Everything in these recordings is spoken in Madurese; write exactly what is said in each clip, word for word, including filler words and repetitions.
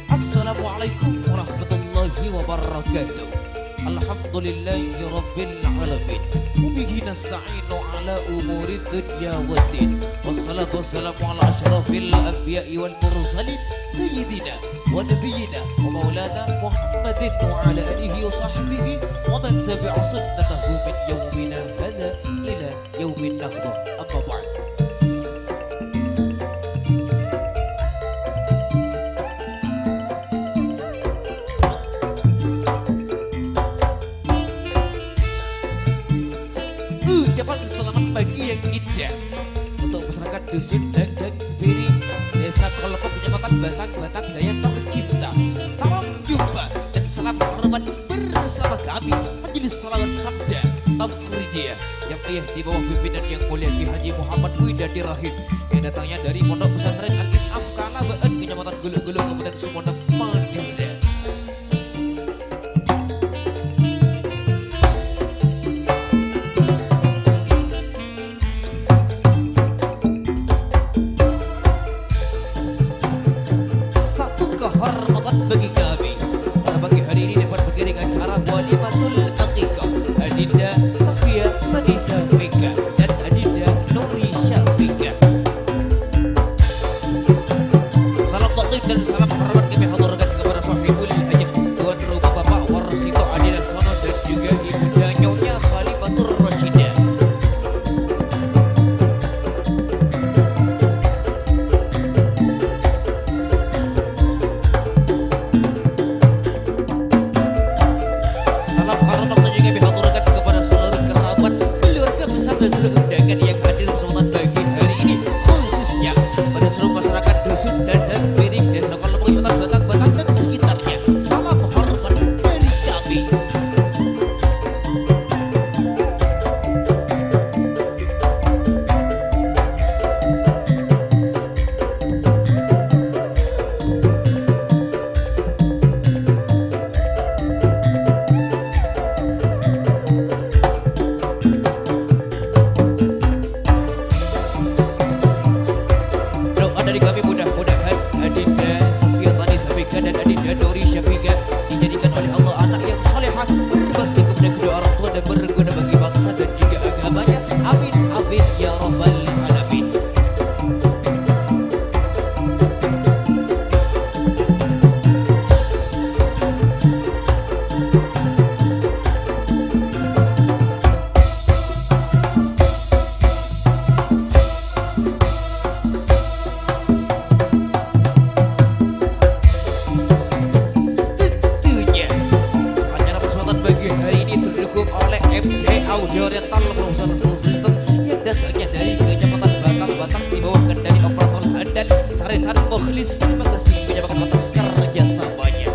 Assalamualaikum warahmatullahi wabarakatuh. Alhamdulillahirabbil alamin. Wa bihi nasta'inu ala umuri dunya waddin. Wassalatu wassalamu ala asyrafil anbiya'i wal mursalin, sayyidina wa nabiyyina wa maulana Muhammadin wa ala alihi wa sahbihi wa man tabi'a sunnatahu min yaumina hadza ila yaumin nahdo. Amma ba'd. Ucapan selamat pagi yang indah untuk masyarakat Dusun Dangdang Biri, Desa Kolomok, Kecamatan Batang, Batang Daya tercinta. Salam jumpa dan salam hormat bersama kami, Majelis Salawat Sabda Tafridiyah, yang ayah di bawah pimpinan Yang Mulia Kiai Haji Muhammad Widadi Rahim, yang datangnya dari Pondok Pesantren Al-Islam Kalabaan, Kecamatan Guluk-Guluk, Kabupaten Sumenep, Madura. Satu kehormatan bagi kami, pada pagi hari ini dapat mengiring acara Walimatul Aqiqah Adinda Safia Vanessa Vega dan Adinda Nuri Syafiqah. Salam takdim dan salam hormat kami haturkan kepada sahibul hajah, tuan rumah Bapak Warsito Adi Laksono dan juga Ibunda Nyonya Khalifatur Rasyidah. Salam hormat saja kami haturkan kepada seluruh kerabat, keluarga besar dan seluruh undangan yang hadir kesempatan pagi hari ini, khususnya pada seluruh masyarakat Dusun Dangdang Biri, Desa Kolomok, Kecamatan Batang, Batang dan sekitarnya. Salam hormat dari kami. Doa dari kami, mudah-mudahan Adinda Safia Vanessa Vega dan Adinda Nuri Syafiqah dijadikan oleh Allah anak yang salehah, berbakti kepada kedua orang tua dan berguna bagi bangsa dan juga agamanya. Amin, amin, ya rabbal alamin. Tentunya, acara peresmian pagi hari ini didukung oleh M J Audio Rental Professional Sound System yang datangnya dari Kecamatan Batang, Batang di bawah kendali operator handal Taretan Mukhlis. Terima kasih banyak atas kerjasamanya.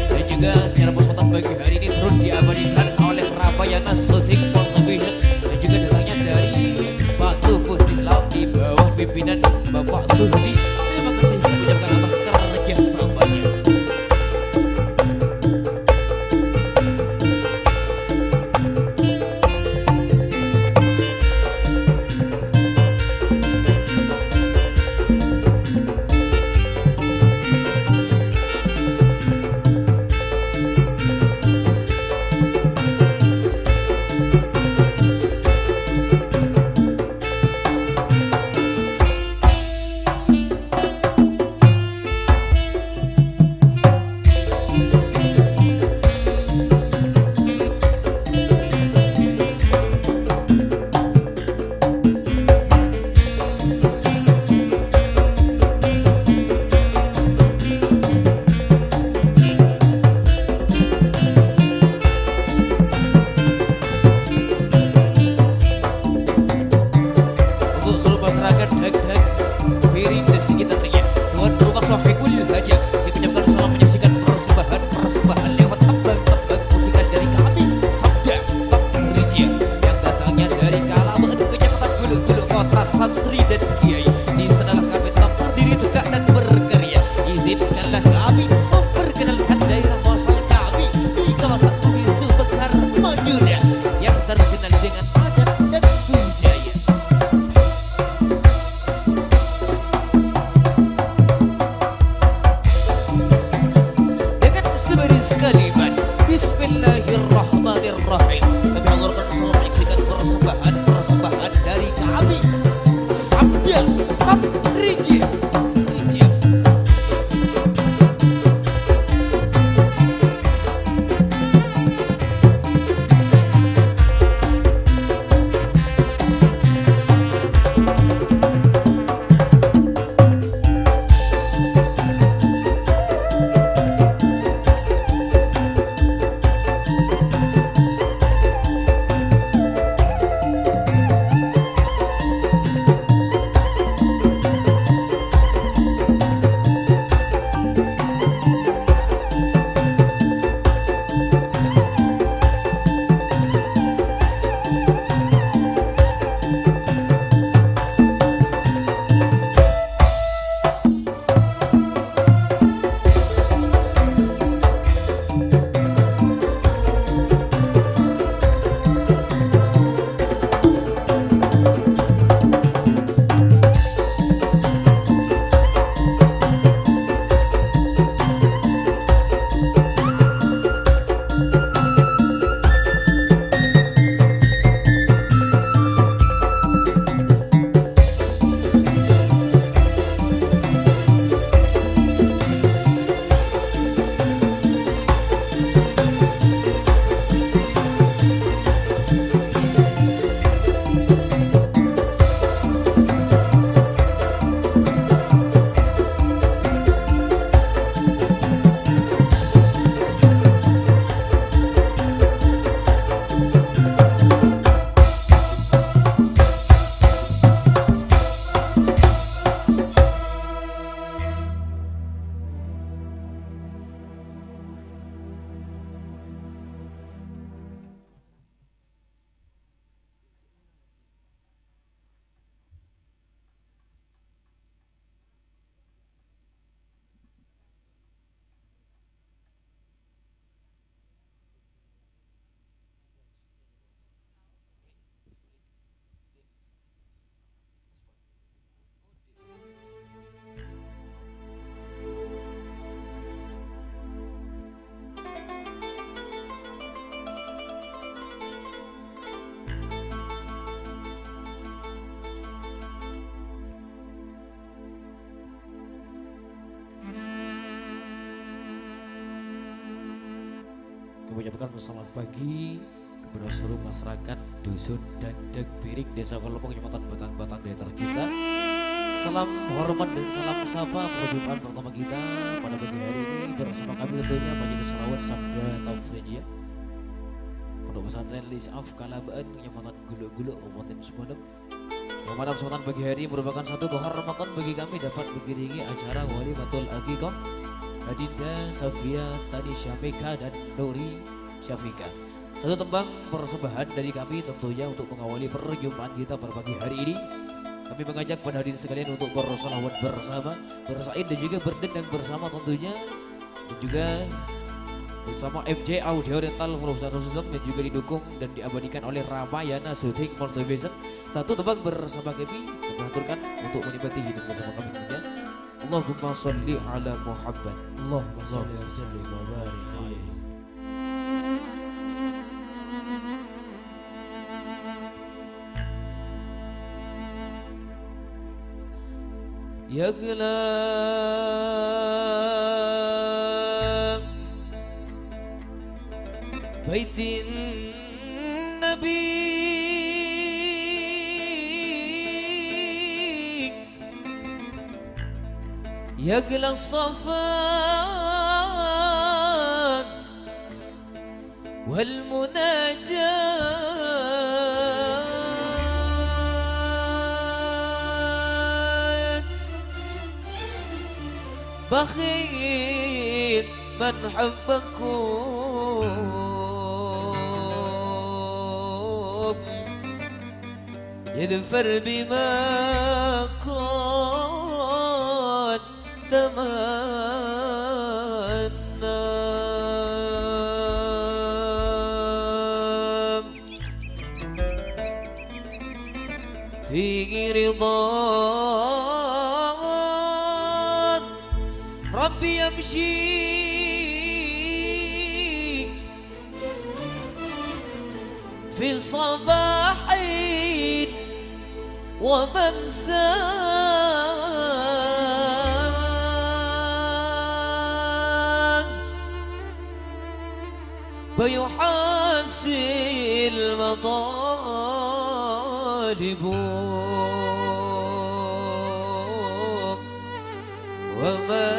Dan juga acara peresmian pagi hari ini turut diabadikan oleh Ramayana Shooting Multivision dan juga datangnya dari Batu Putih Laut di bawah pimpinan Bapak Suhdi. Terima kasih diucapkan atas kerja sama. Sohibul Hajat, yang menyampaikan salam menyaksikan persembahan-persembahan lewat tembang-tembang musikan dari kami, Sabda Top Rijal, yang datangnya dari Kalabaan, Kecamatan Guluk-Guluk, Kota Santri dan Kiai. Di sanalah kami tetap berdiri tegak dan berkarya. Izinkanlah kami memperkenalkan daerah muasal kami di kawasan Bumi Sumber, Madura, yang terkenal dengan adat dan budaya. Dengan sebaris kalimat, Bismillahirrahmanirrahim. Kami haturkan salam menyaksikan persembahan-persembahan dari kami. Sabda Top Rijal. Kami ucapkan selamat pagi kepada seluruh masyarakat Dusun Dandang Biring, Desa Kolomong, Kecamatan Batang-Batang, Daerah tercinta. Salam hormat dan salam sapa perjumpaan pertama kita pada pagi hari ini bersama kami tentunya Majelis Salawat Sabda Taufiq ya. Pondok Pesantren Lisaf Kalabaan, Kecamatan Guluk-Guluk, Kabupaten Sumenep. Yang mana kesempatan pagi hari merupakan satu kehormatan bagi kami dapat mengiringi acara Walimatul Aqiqah Adinda Safia Tani Syafika dan Nuri Syafika. Satu tembang persembahan dari kami tentunya untuk mengawali perjumpaan kita pada pagi hari ini. Kami mengajak pada hadirin sekalian untuk bersolawat bersama, bersair dan juga berdendang bersama tentunya. Dan juga bersama M J Audio Rental Production System yang juga didukung dan diabadikan oleh Ramayana Shooting Multivision. Satu tembang bersama kami, kami haturkan untuk menikmati hidup bersama kami tentunya. Allahumma sholli ala Muhammad. Allahumma sholli wa sallim wa barik alaihi. Ya gelang Baitin Nabi, ya gelang Safa wal munajat. بخيت من حبكم يظفر بما قد تمنى. فيه رضا ربي يمشي في صباح وممسى. فيحصل مطالبه وما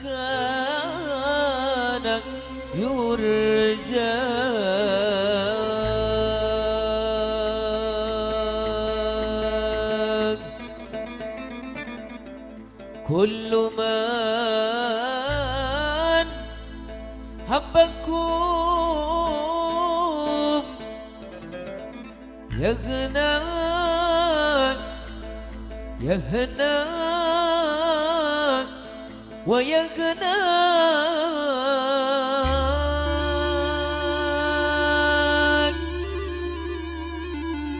كان يرجى. كل من حبكم يهنأ، يهنأ ويهنأ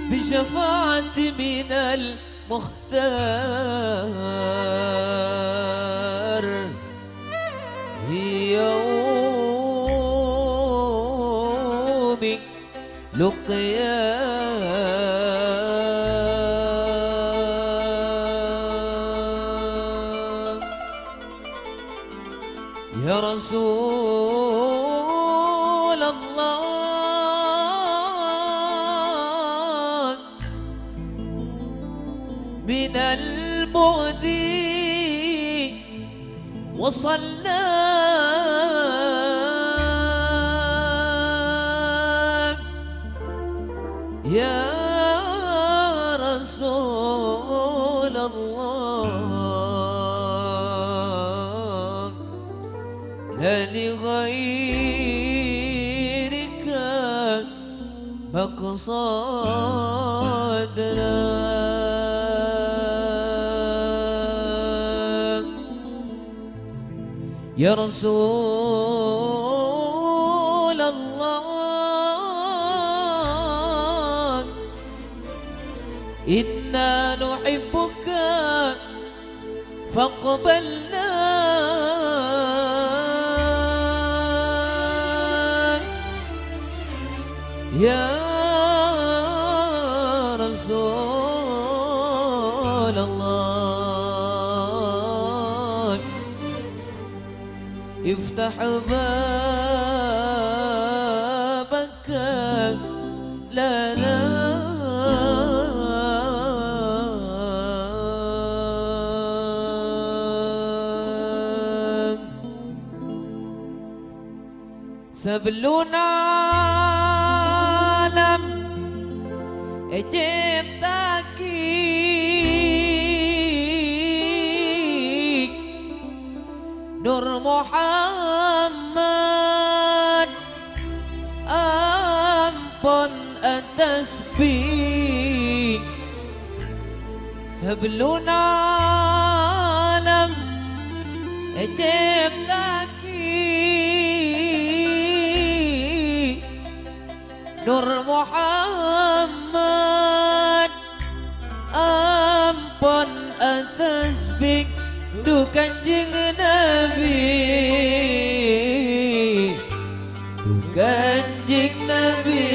بشفاعة من المختار في يوم لقيا. يا رسول الله، من البعد وصلنا. يا رسول الله، لا لغيرك مقصدنا. يا رسول الله، إنا نحبك فاقبلنا. يا رسول الله، افتح بابك لنا. Sabellunna alam ècèpta'aghi, Nur Muhammad ampon atasbih. Sabellunna alam ècèpta'aghi, Nur Muhammad ampon atasbih. Dhu Kanjeng Nabi, dhu Kanjeng Nabi.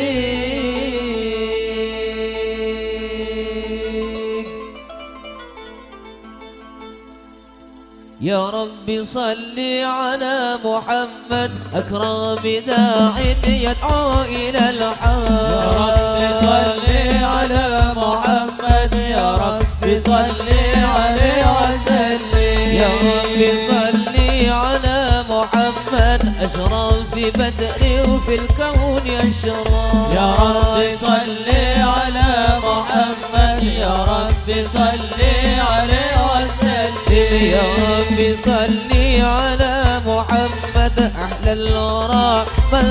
يا رب صل على محمد أكرم داع يدعو إلى الحق. يا رب صل على محمد، يا رب صل عليه وسلم. يا رب صل على محمد أشرف بدر في الكون أشرق. يا رب صل على محمد، يا رب صل عليه وسلم. يا رب صل على محمد أحلى الرحمة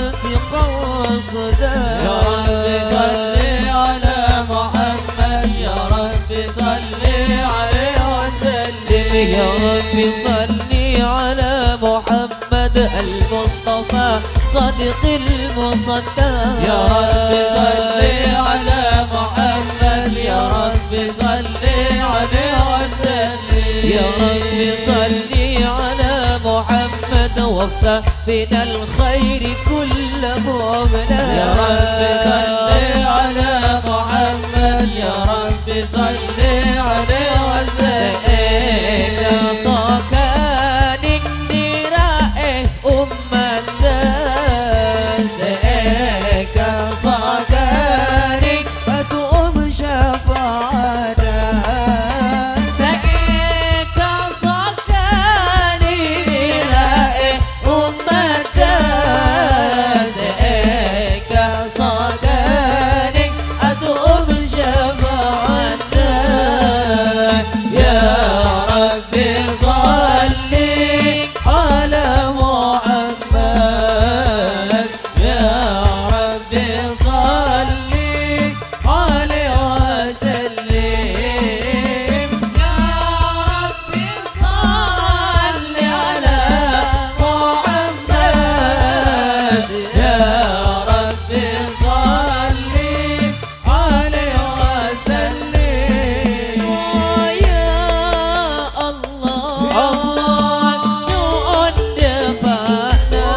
قصدا. يا رب صل على محمد، يا رب صل عليه وسلم. يا رب صل على محمد المصطفى صادق المصدق. يا رب صل على محمد، يا رب صل عليه وسلم. يا رب صل على محمد وافتح بنا الخير كل مغلق. يا رب صل على محمد، يا رب صل عليه وسلم. Sèka sokènèng nèra'è ommaddhâ, sèka sokènèng bâdhâ om syafa'adhâ. Sèka sokènèng nèra'è ommaddhâ, sèka sokènèng bâdhâ om syafa'adhâ. يا رب صل على محمد، يا رب صل عليه وسلم. يا رب صل على محمد، يا رب صل عليه وسلم. يا الله. Allah. Nyo'on dhâpa'na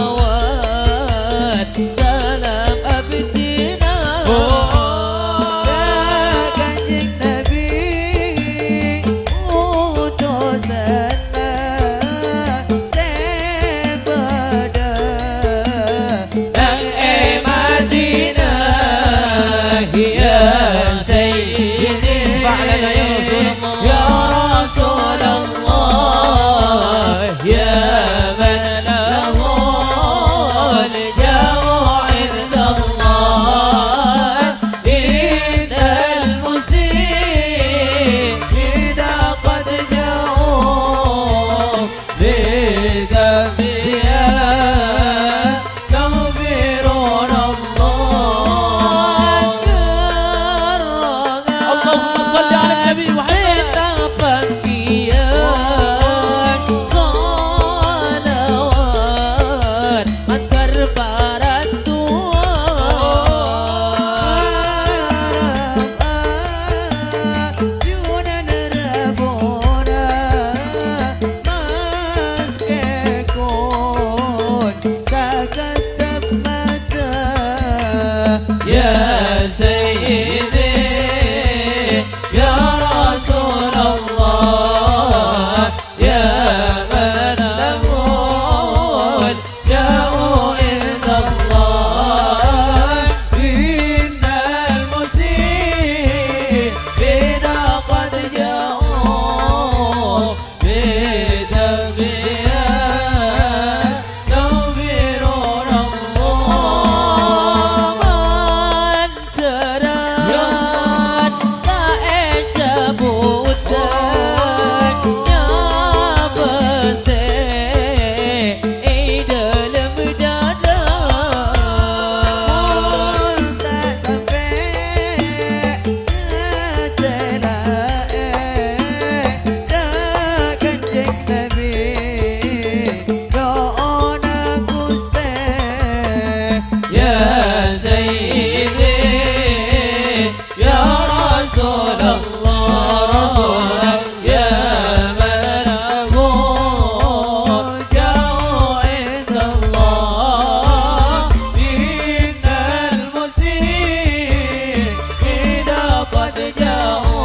sholawat salam abdhina. Oh. Ka Kanjeng Nabi utusanna sè bâdâ nang è Madinah, ya Sayyidi. Isma' lana ya Rasulullah. Ya Rasulullah, ya man lahul ja'u indallah, innal musii idza qad ja'u Bidambi yastaghfirun Allah. Allahumma shalli ala Nabi Muhammad. Sè tapangkiyân shalawat antar para tuwa. Yunana rabona. Maskè kon saketep mata. Ya Sayyidi, ya Rasulullah, ya man lahul ja'u indallah, innal musii idza qad ja'u Bidambi yastaghfirun Allah. Panteran ta' ècabutan nyabâ sè è dâlem dâdâ. Mon ta' sampè' Dâlâ'è dâ' Kanjeng Nabi, dho'ona Ghustè. Ya Sayyidi, ya Rasulullah, ya man ja'u indallah, innal musii idza qad ja'u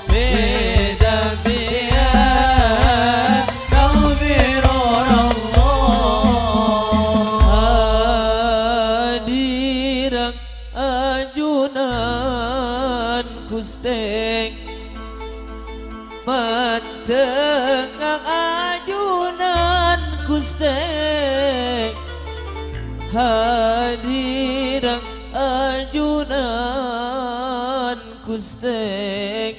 bidambi yastaghfirun Allah. Hadirang ajunan Ghustè. Mattengnga ajunan Ghustè, hadirang ajunan Ghustè,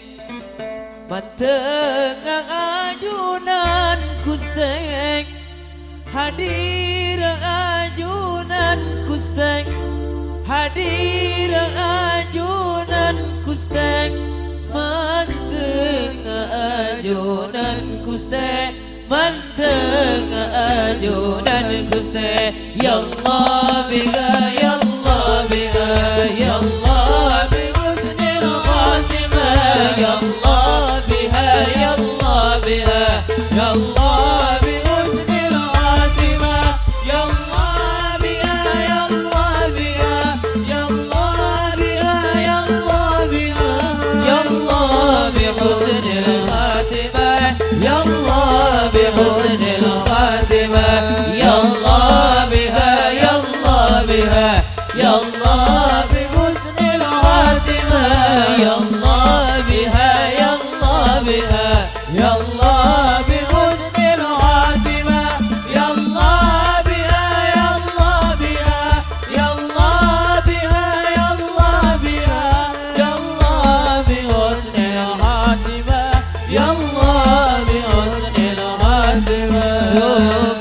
mandhengnga ajunan Ghustè, hadir ajunan Ghustè, hadir ajunan Ghustè, mandhengnga ajunan Ghustè. Mandhengnga ajunan Ghustè, ya Allah biha, ya Allah biha, ya Allah bi husnil khatimah, ya Allah biha, ya Allah biha, ya Allah bi husnil khatimah, ya Allah biha, ya Allah biha, ya Allah biha, ya Allah biha, ya Allah bi husnil khatimah. Ya Allah bi husnil khatimah. Ya Allah biha, ya Allah biha. Ya Allah bi husnil khatimah. Ya Allah biha, ya Allah biha. Ya Allah bi husnil khatimah. Ya Allah biha, ya Allah biha. Ya Allah biha, ya Allah biha. Ya Allah bi husnil khatimah. Ya Allah bi husnil khatimah. Dhu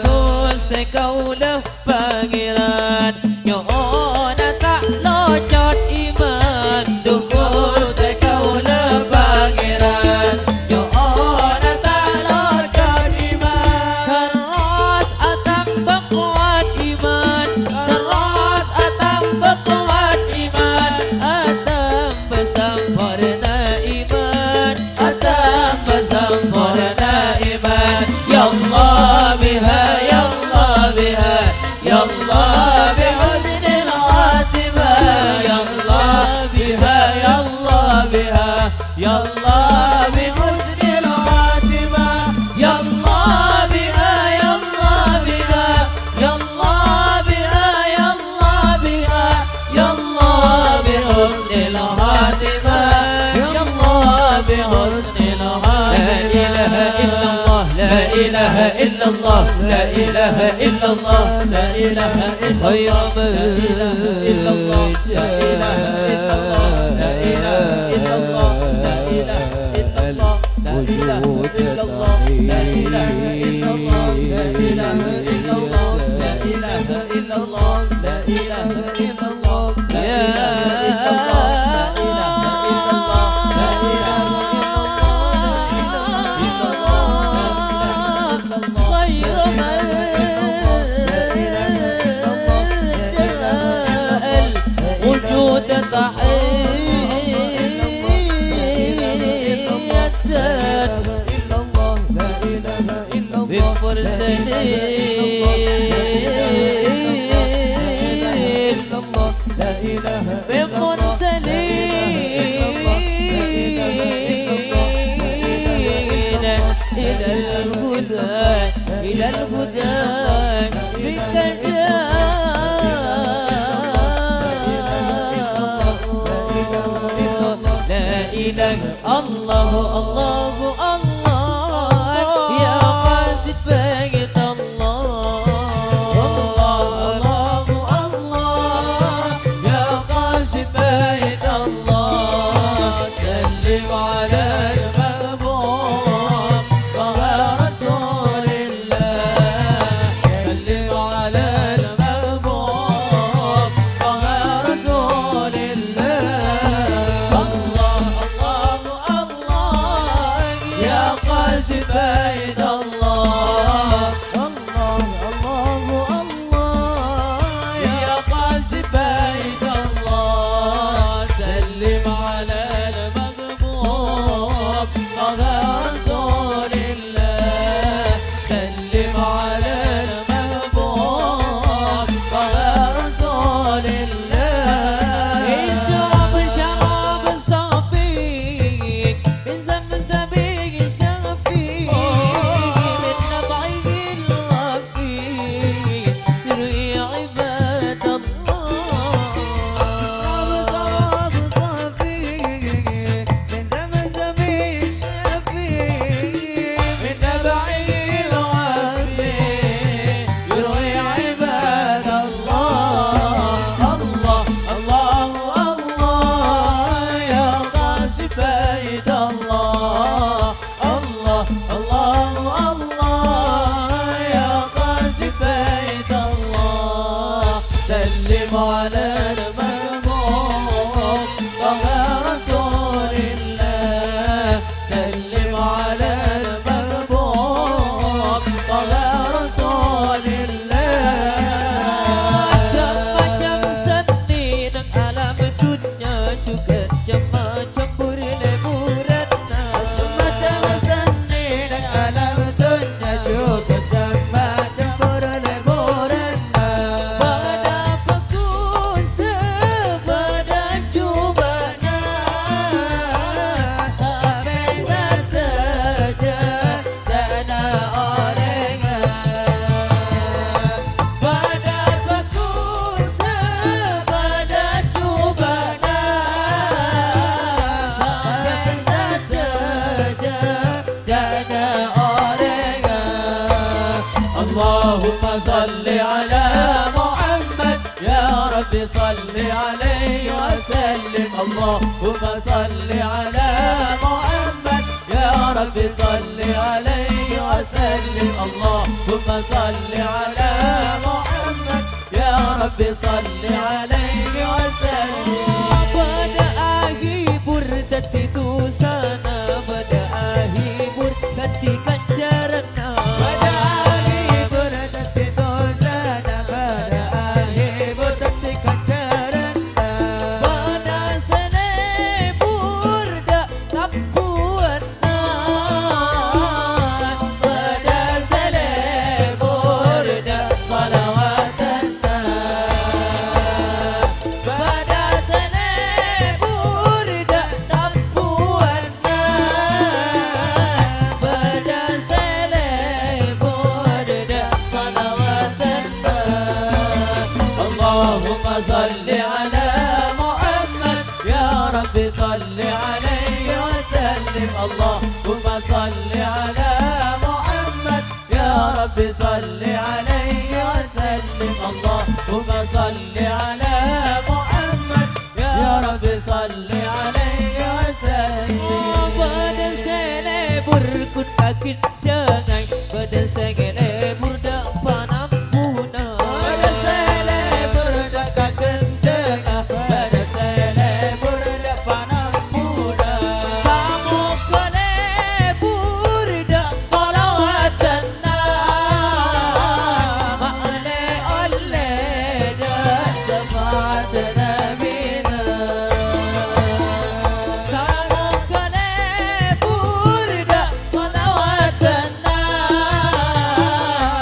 Ghustè kaulâ Pangèran, nyo'ona ta' locot iman. Dhu Ghustè kaulâ Pangèran, nyo'ona ta' locot iman. Terros atamba kowat iman, terros atamba kowat iman, atamba samporna iman, atamba samporna iman. Ya Allah biha, ya Allah biha, ya Allah bi husnil khatimah. Ya Allah biha, ya Allah biha, ya Allah bi husnil khatimah. Ya Allah biha, ya Allah biha, ya Allah biha, ya Allah biha, ya Allah bi husnil khatimah. Ya Allah bi husnil khatimah. La ilaha illallah, la ilaha illallah, la ilaha illallah, la ilaha illallah, la ilaha illallah, la ilaha illallah, la ilaha illallah, la ilaha illallah, la ilaha illallah, la ilaha illallah, la ilaha illallah, la ilaha illallah, la ilaha illallah. Allahu, Allahu, Allah, ya qasid bait Allah. Allahu, Allah, ya qasid bait Allah. Sallim alal mahbub, Taha Rasulillah. Sallim alal mahbub, Taha Rasulillah. Allah, Allah, Allah, ya qasid bait Allah. Allah, Allah, Allah, ya qasid bait Allah. Sallim alal mahbub, Taha Rasulillah. Sallim alal mahbub, Taha Rasulillah. Isyrab syarab safi, min zamzamin syafi, min nab'ihil wafi, yurwi ibadallah. Isyrab syarab safi, صل عليه وسلم، اللهم صل على محمد. يا رب صل عليه وسلم، اللهم صل على محمد. يا رب صل عليه وسلم. Padâ ahibur dhâddhi dhusana, padâ ahibur dhâddhi ghânjhârânna. Padâ ahibur dhâddhi dhusana, padâ ahibur dhâddhi ghânjhârânna. Padâ sè lebur dâ' tabbhuwânna, padâ sè lebur dâ' shalawâtânna. Padâ sè lebur dâ' tabbhuwânna, padâ sè lebur dâ' shalawâtânna. اللهم صل على محمد. يا رب صل عليه وسلم. اللهم صل على محمد. يا رب صل عليه وسلم. اللهم صل على محمد. يا رب صل عليه وسلم. Padâ sè lebur ghun ka ghândhângnga, padâ sè lebur dâ' panampunna. Padâ sè lebur dâ' ka ghândhângnga, padâ sè lebur dâ' panampunna. Samoghâ lebur dâ' shalawâtânna, ma' ollè-ollè dâ' syafa'at Nabina. Samoghâ lebur dâ' shalawâtânna, ma'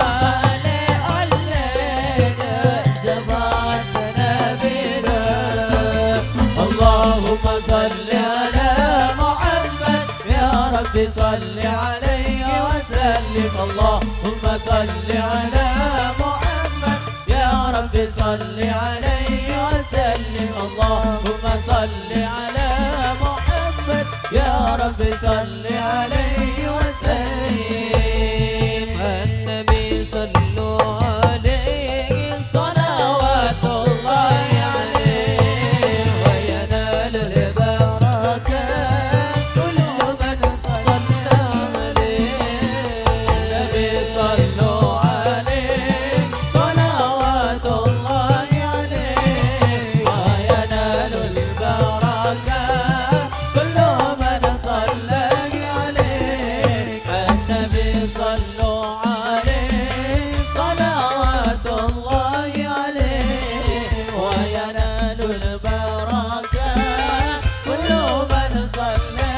ollè-ollè dâ' syafa'at Nabina. اللهم صل على محمد. يا رب صل عليه وسلم. اللهم صل على محمد. يا رب صل عليه وسلم. اللهم صل على محمد. يا رب صل عليه وسلم. النبي صلوا عليه صلوات الله عليه وينال البركة كل من صلى عليه. النبي صلوا عليه صلوات الله عليه وينال البركة كل من صلى عليه. النبي صلوا عليه صلوات الله عليه وينال البركة كل من صلى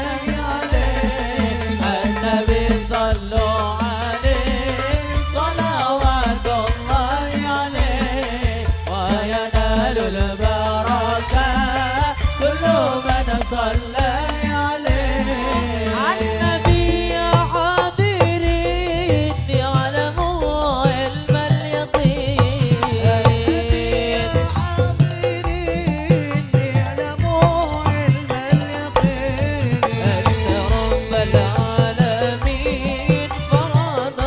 عليه. النبي صلوا عليه صلوات الله عليه وينال البركة كل من صلى عليه. النبي يا حاضرين يعلموا علم اليقين. النبي يا حاضرين يعلموا علم اليقين. أن رب العالمين فرض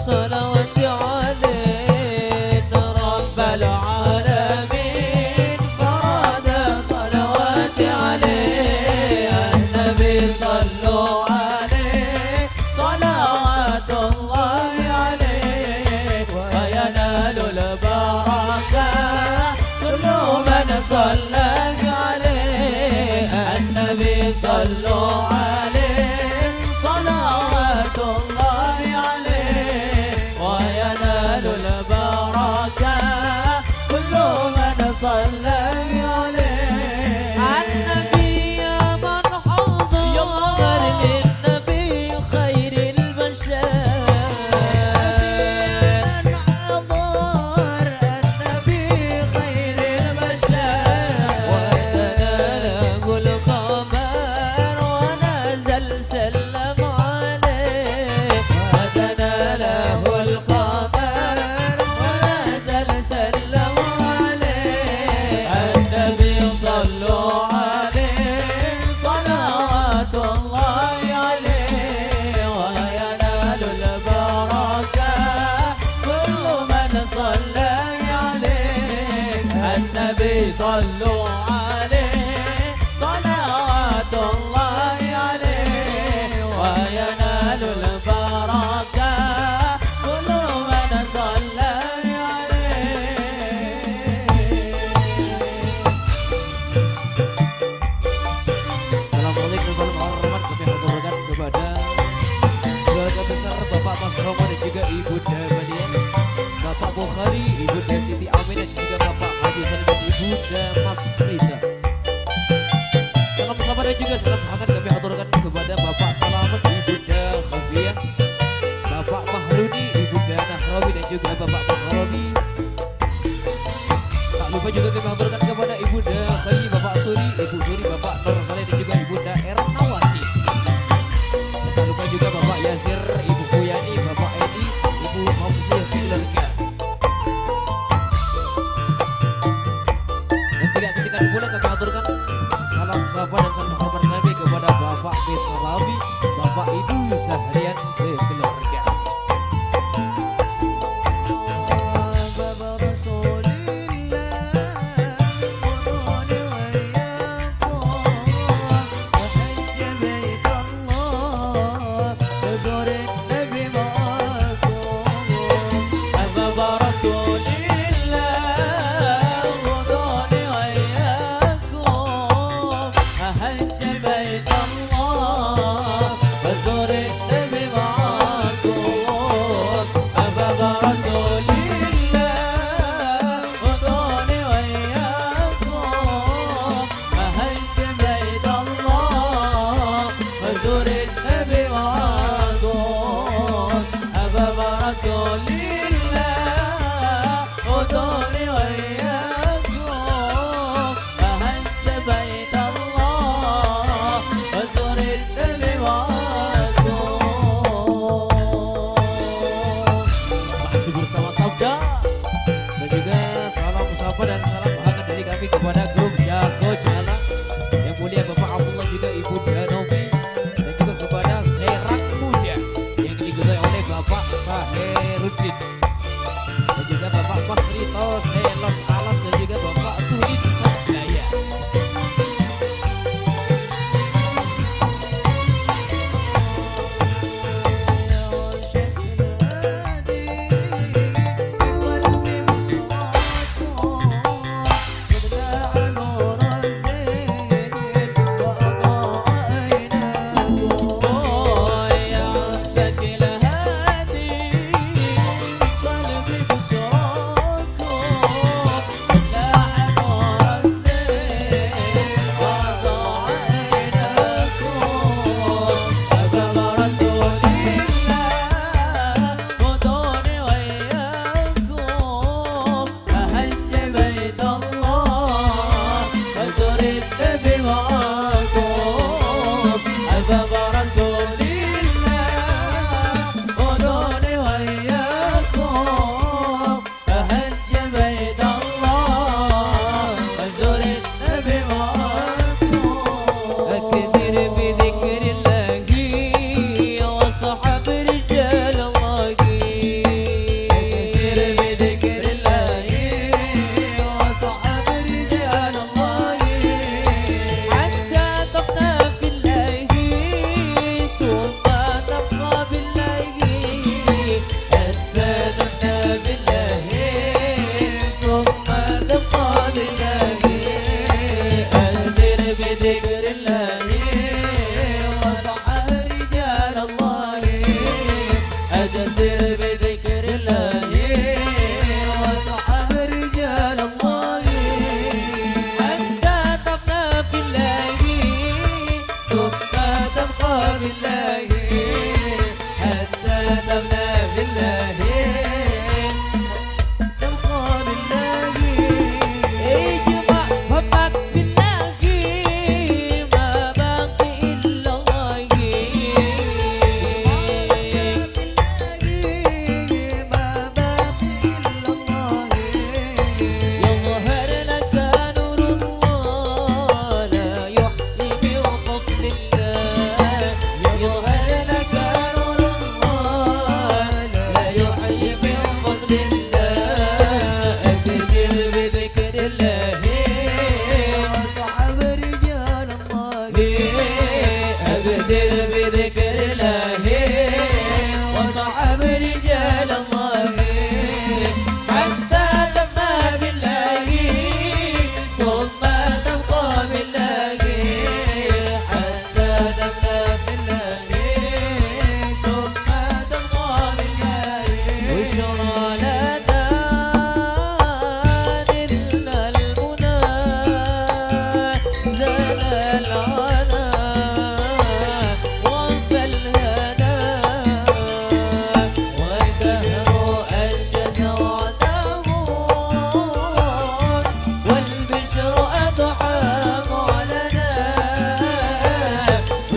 صلوات عليه، رب العالمين فرض صلوات عليه. النبي صلوا عليه صلوات الله عليه وينال البركة كل من صلى عليه. النبي صلوا عليه صلوات الله عليه وينال البركة كل من صلى عليه. النبي يا من حضر للنبي خير البشر. النبي يا من حضر النبي خير البشر. وتناله الخبر Bukhari, Ibunda Siti Aminah, juga Bapak Haji Salim dan Ibunda Masrida. Salam sapaan dan juga salam hangat kami haturkan kepada Bapak Salamet, Ibunda Khafiyah, Bapak Mahruni, Ibunda Nahrawi, dan juga Bapak Mas Robi. Tak lupa juga kami haturkan kepada Ibunda Khali, Bapak Suri, Ibu Suri, Bapak Nur Saleh, dan juga Ibunda Ernawati. Dan tak lupa juga Bapak Yasir, Ibu Puyani, Bapak Edi, Ibu Fauzia, sekeluarga. Dan tidak ketinggalan pula kami haturkan salam sapa dan salam hormat kami kepada Bapak Misrawi, Bapak Ibu Sahrian sekeluarga.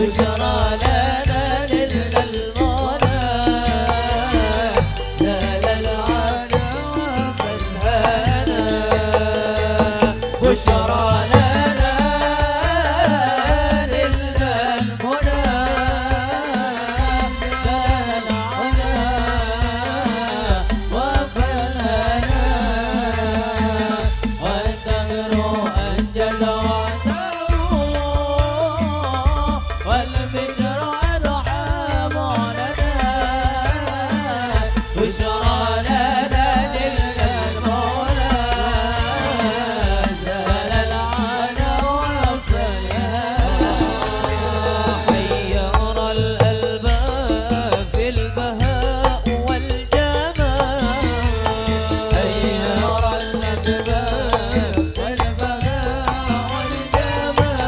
بشرى لنا نلنا المنى، زال العنا وفى الهنا. بشرى لنا نلنا المنى، زال العنا وفى الهنا. والثغر أنجز وعده، والبشر أضحى معلنا. بشرى لنا نلنا المنى، زال العنا وفى الهنا. حير الألباب في البهاء والجمال. حير الألباب في البهاء والجمال.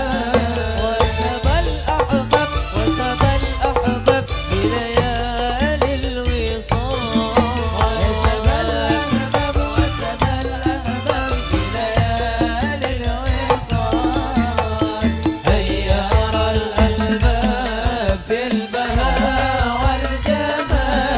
وسبى الأحباب، وسبى الأحباب بليالي الوصال. وسبى الأحباب، وسبى الأحباب بليالي الوصال. حير الألباب في البهاء والجمال.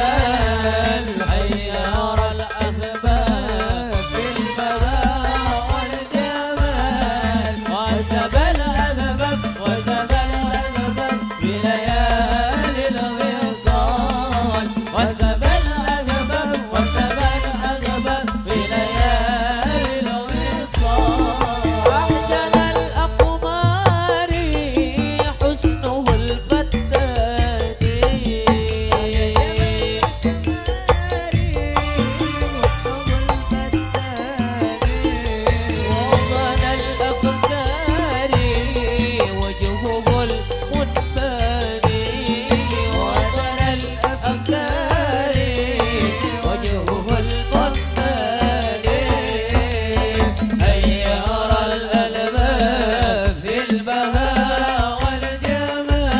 حير الأحباب في البهاء والجمال. وسبى الأحباب، وسبى الأحباب بليالي الوصال. وسبى الأحباب، وسبى الأحباب بليالي الوصال. أحجل الأقمار حسنه الفتان. وطن الأفكار وجهه المنباني. وطن الأفكار وجهه المنباني. حير الألباب في البهاء والجمال.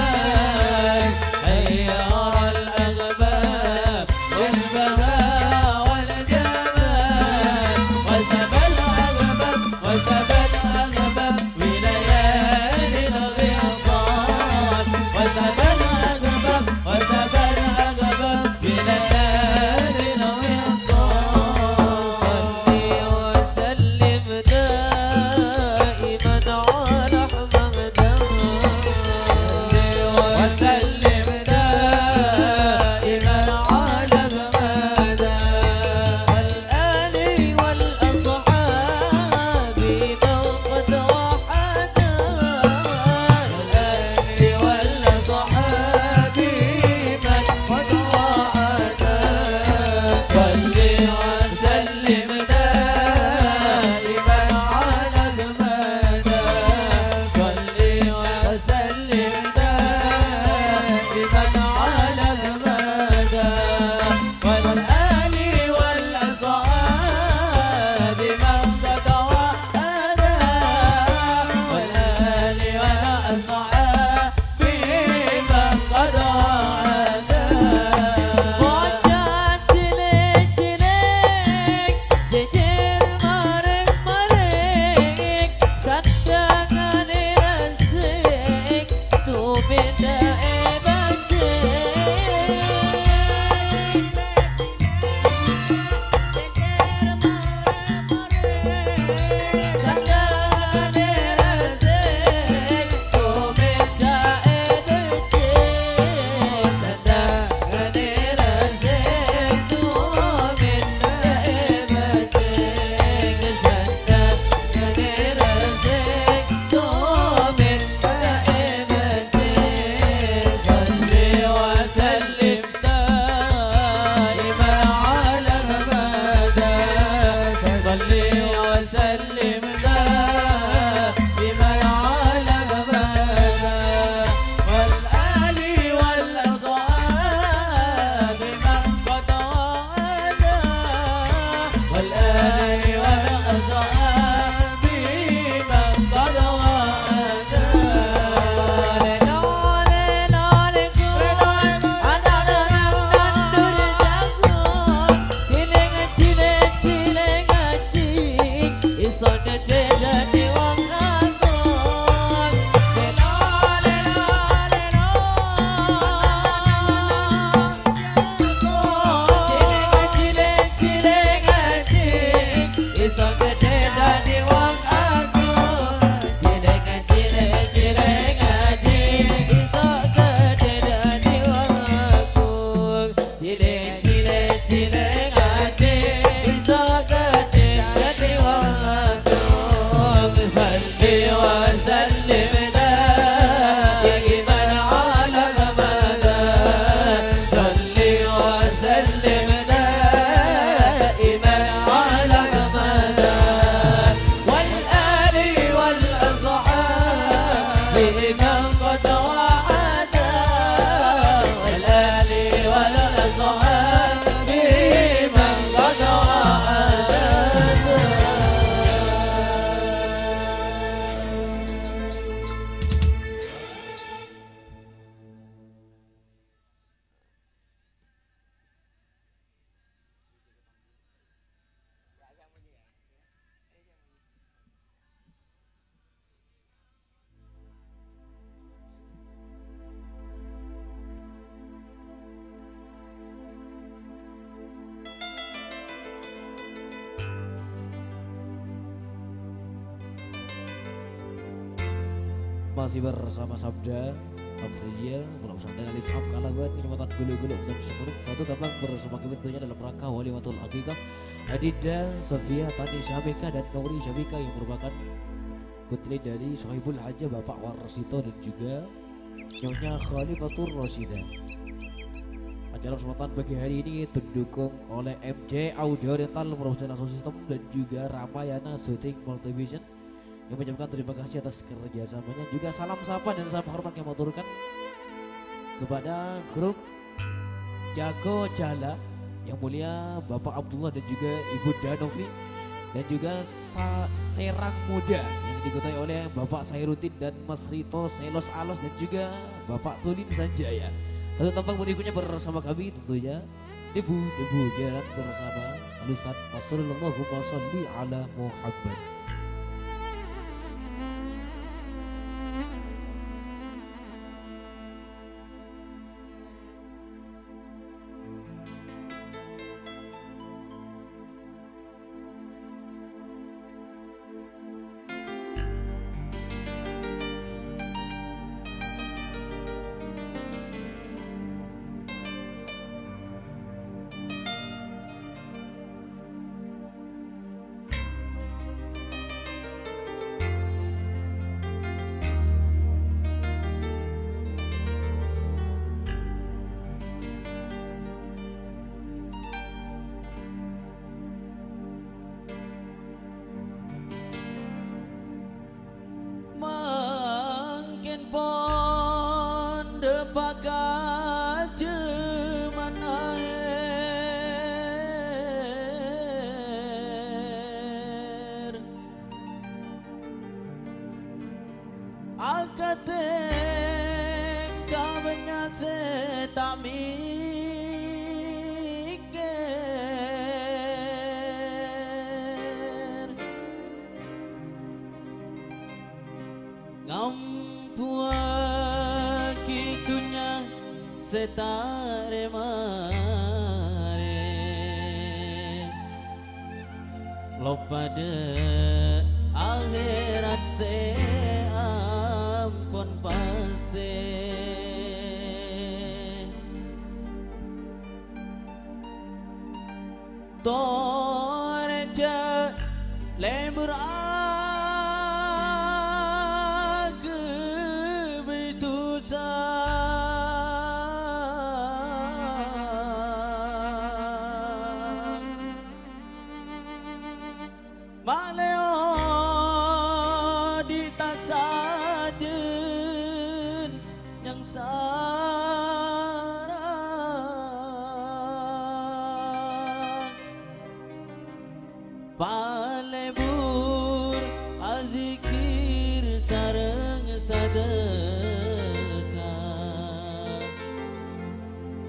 حير الألباب في البهاء والجمال. وسبى الألباب، وسبى الألباب بليالي الوصال. وسبى الألباب، وسبى الألباب بليالي الوصال. صل وسلم دائما على أحمد. وسلم دائما على أحمد. والآل والأصحاب من قد وحدا. والآل والأصحاب من قد وحدا. صل وسلم دائما على أحمد. صل وسلم دائما على أحمد. والآل والأصحاب من قد وحدا. والآل والأصحاب من قد وحدا. Bocah cilik-cilik, jejer marèng-marèng, sandhângana resik, tumènna èbâjâng. من قد وعد، والآل والأصحاب من قد وعد. Masih bersama Sabda Afrilia, Pondok Pesantren Al Isaf kalawan kecamatan Gulu-Gulu dan Sumenep. Satu gampang bersama kami tentunya dalam rangka Walimatul Aqiqah Adinda Sofia Tani Syabika dan Nuri Syabika yang merupakan putri dari Sohibul Hajah Bapak Warsito dan juga Nyonya Khalifatur Rasyidah. Acara kesempatan pagi hari ini didukung oleh M J Audio Rental Professional Sound System dan juga Ramayana Shooting Multivision yang mengucapkan terima kasih atas kerjasamanya. Juga salam sapa dan salam hormat kami aturkan kepada grup Jago Jala yang mulia Bapak Abdullah dan juga Ibu Danovi, dan juga Sa-, Serang Muda yang diketuai oleh Bapak Sairuddin dan Mas Rito Selos Alos dan juga Bapak Tulin Sanjaya. Satu tempat berikutnya bersama kami tentunya Debu, Debu Jalan bersama Al Ustaz Masrur. Allahumma sholli ala Muhammad. Mangkèn pon dâpa' ka jhâman ahèr. Akadhi ka bânnya' sè ta' mèkkèr. Ngambuwâghi dhunnya sè ta' rè-marè, loppa dâ' akhèrat sè ampon pastè. Torè jhâ' lèbur aghâbây dhusa. Malè odi' ta' sajân nyangsara. Palebur azikir sareng sadhekka,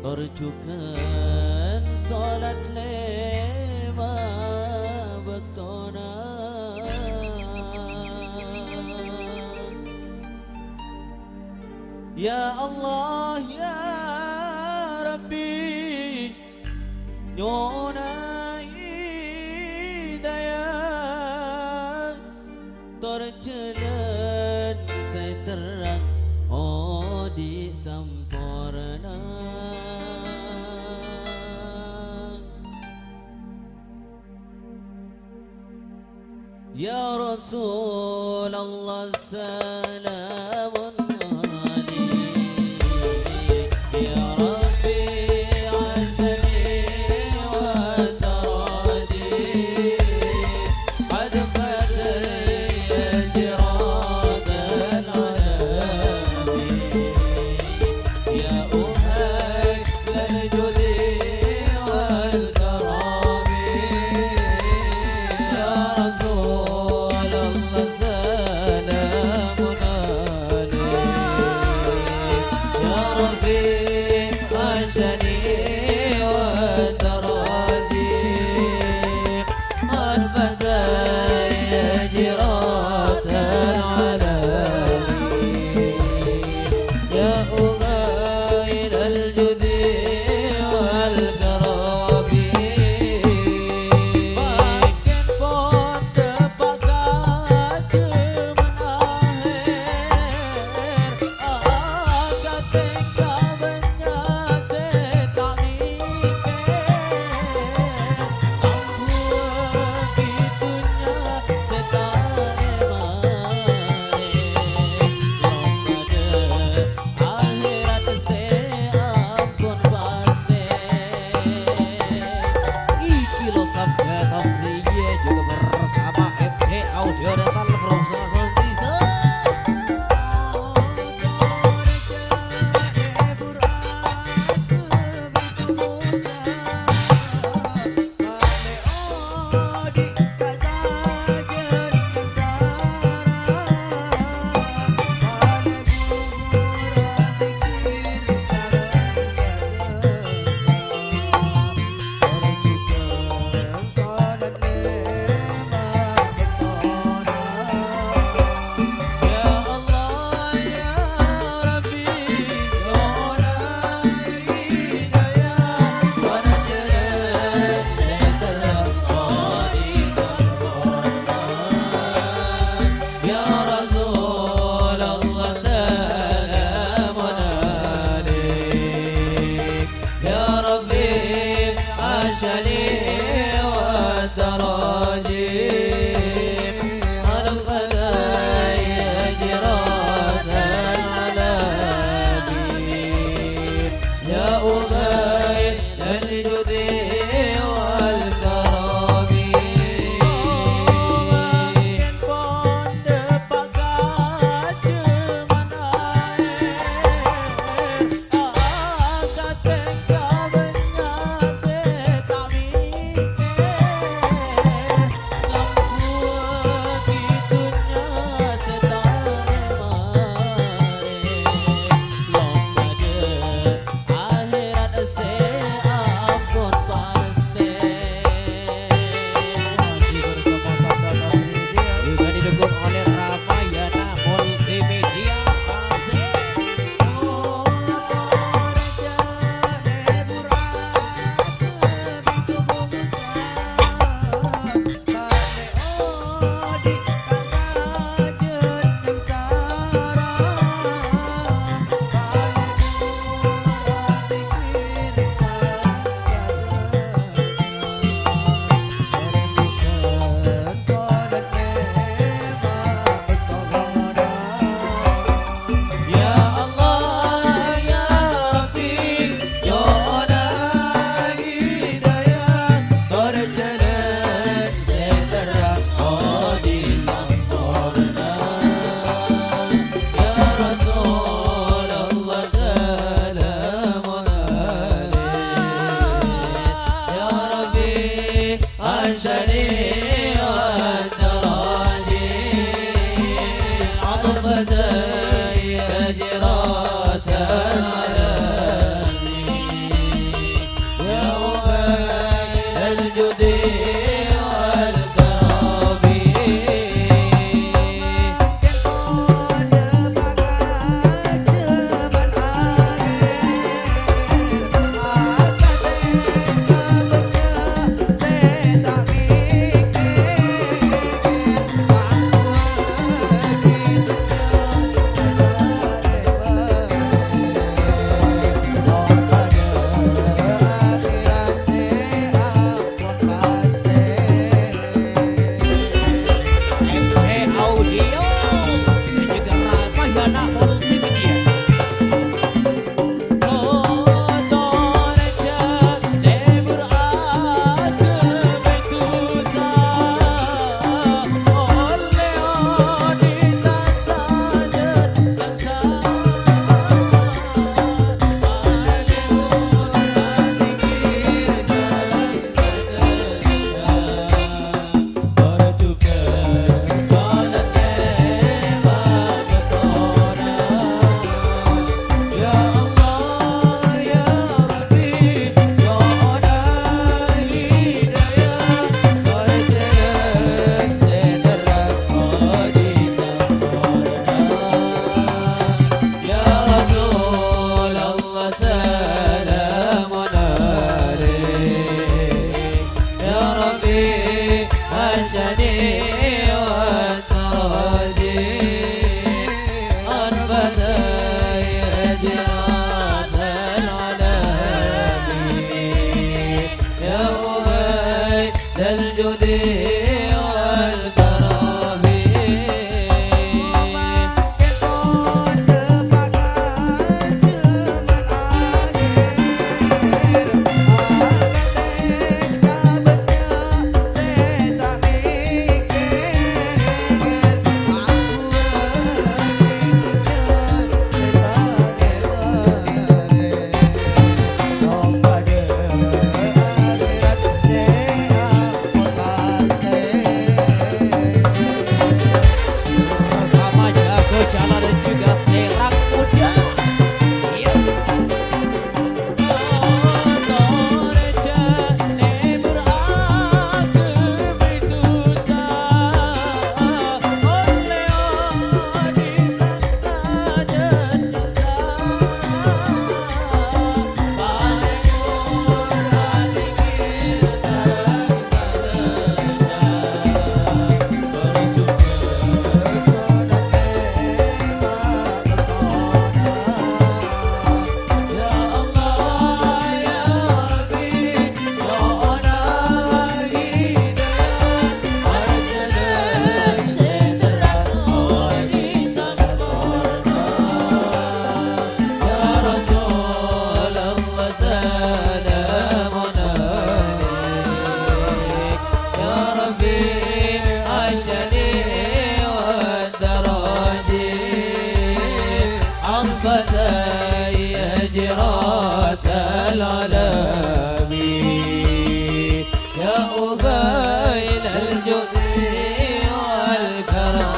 tor jhughân solat lèma bâktona. Ya Allah, ya Rabbi, nyo'ona hidayah, tor jhâlân sè terrang odi' samporna. Ya Rasulullah, salamun alaik. Ya Rabbi, asani wa taradi. Adfa sayyidi radan ala خيرات العالمين. يا أبي الجود والكرم. يا رسول الله سلام عليك. يا ربي عاشني وانت راجي. أنبت يا جنات العالمين. يا أبي ذا الجود والكرم. Bersama jago jalanan juga serang muda. Iya. يا رسول الله سلام عليك. يا ربي عاشني وانت راجي. عطفة يا جيرة العالمين. يا أبي الجود والكرم.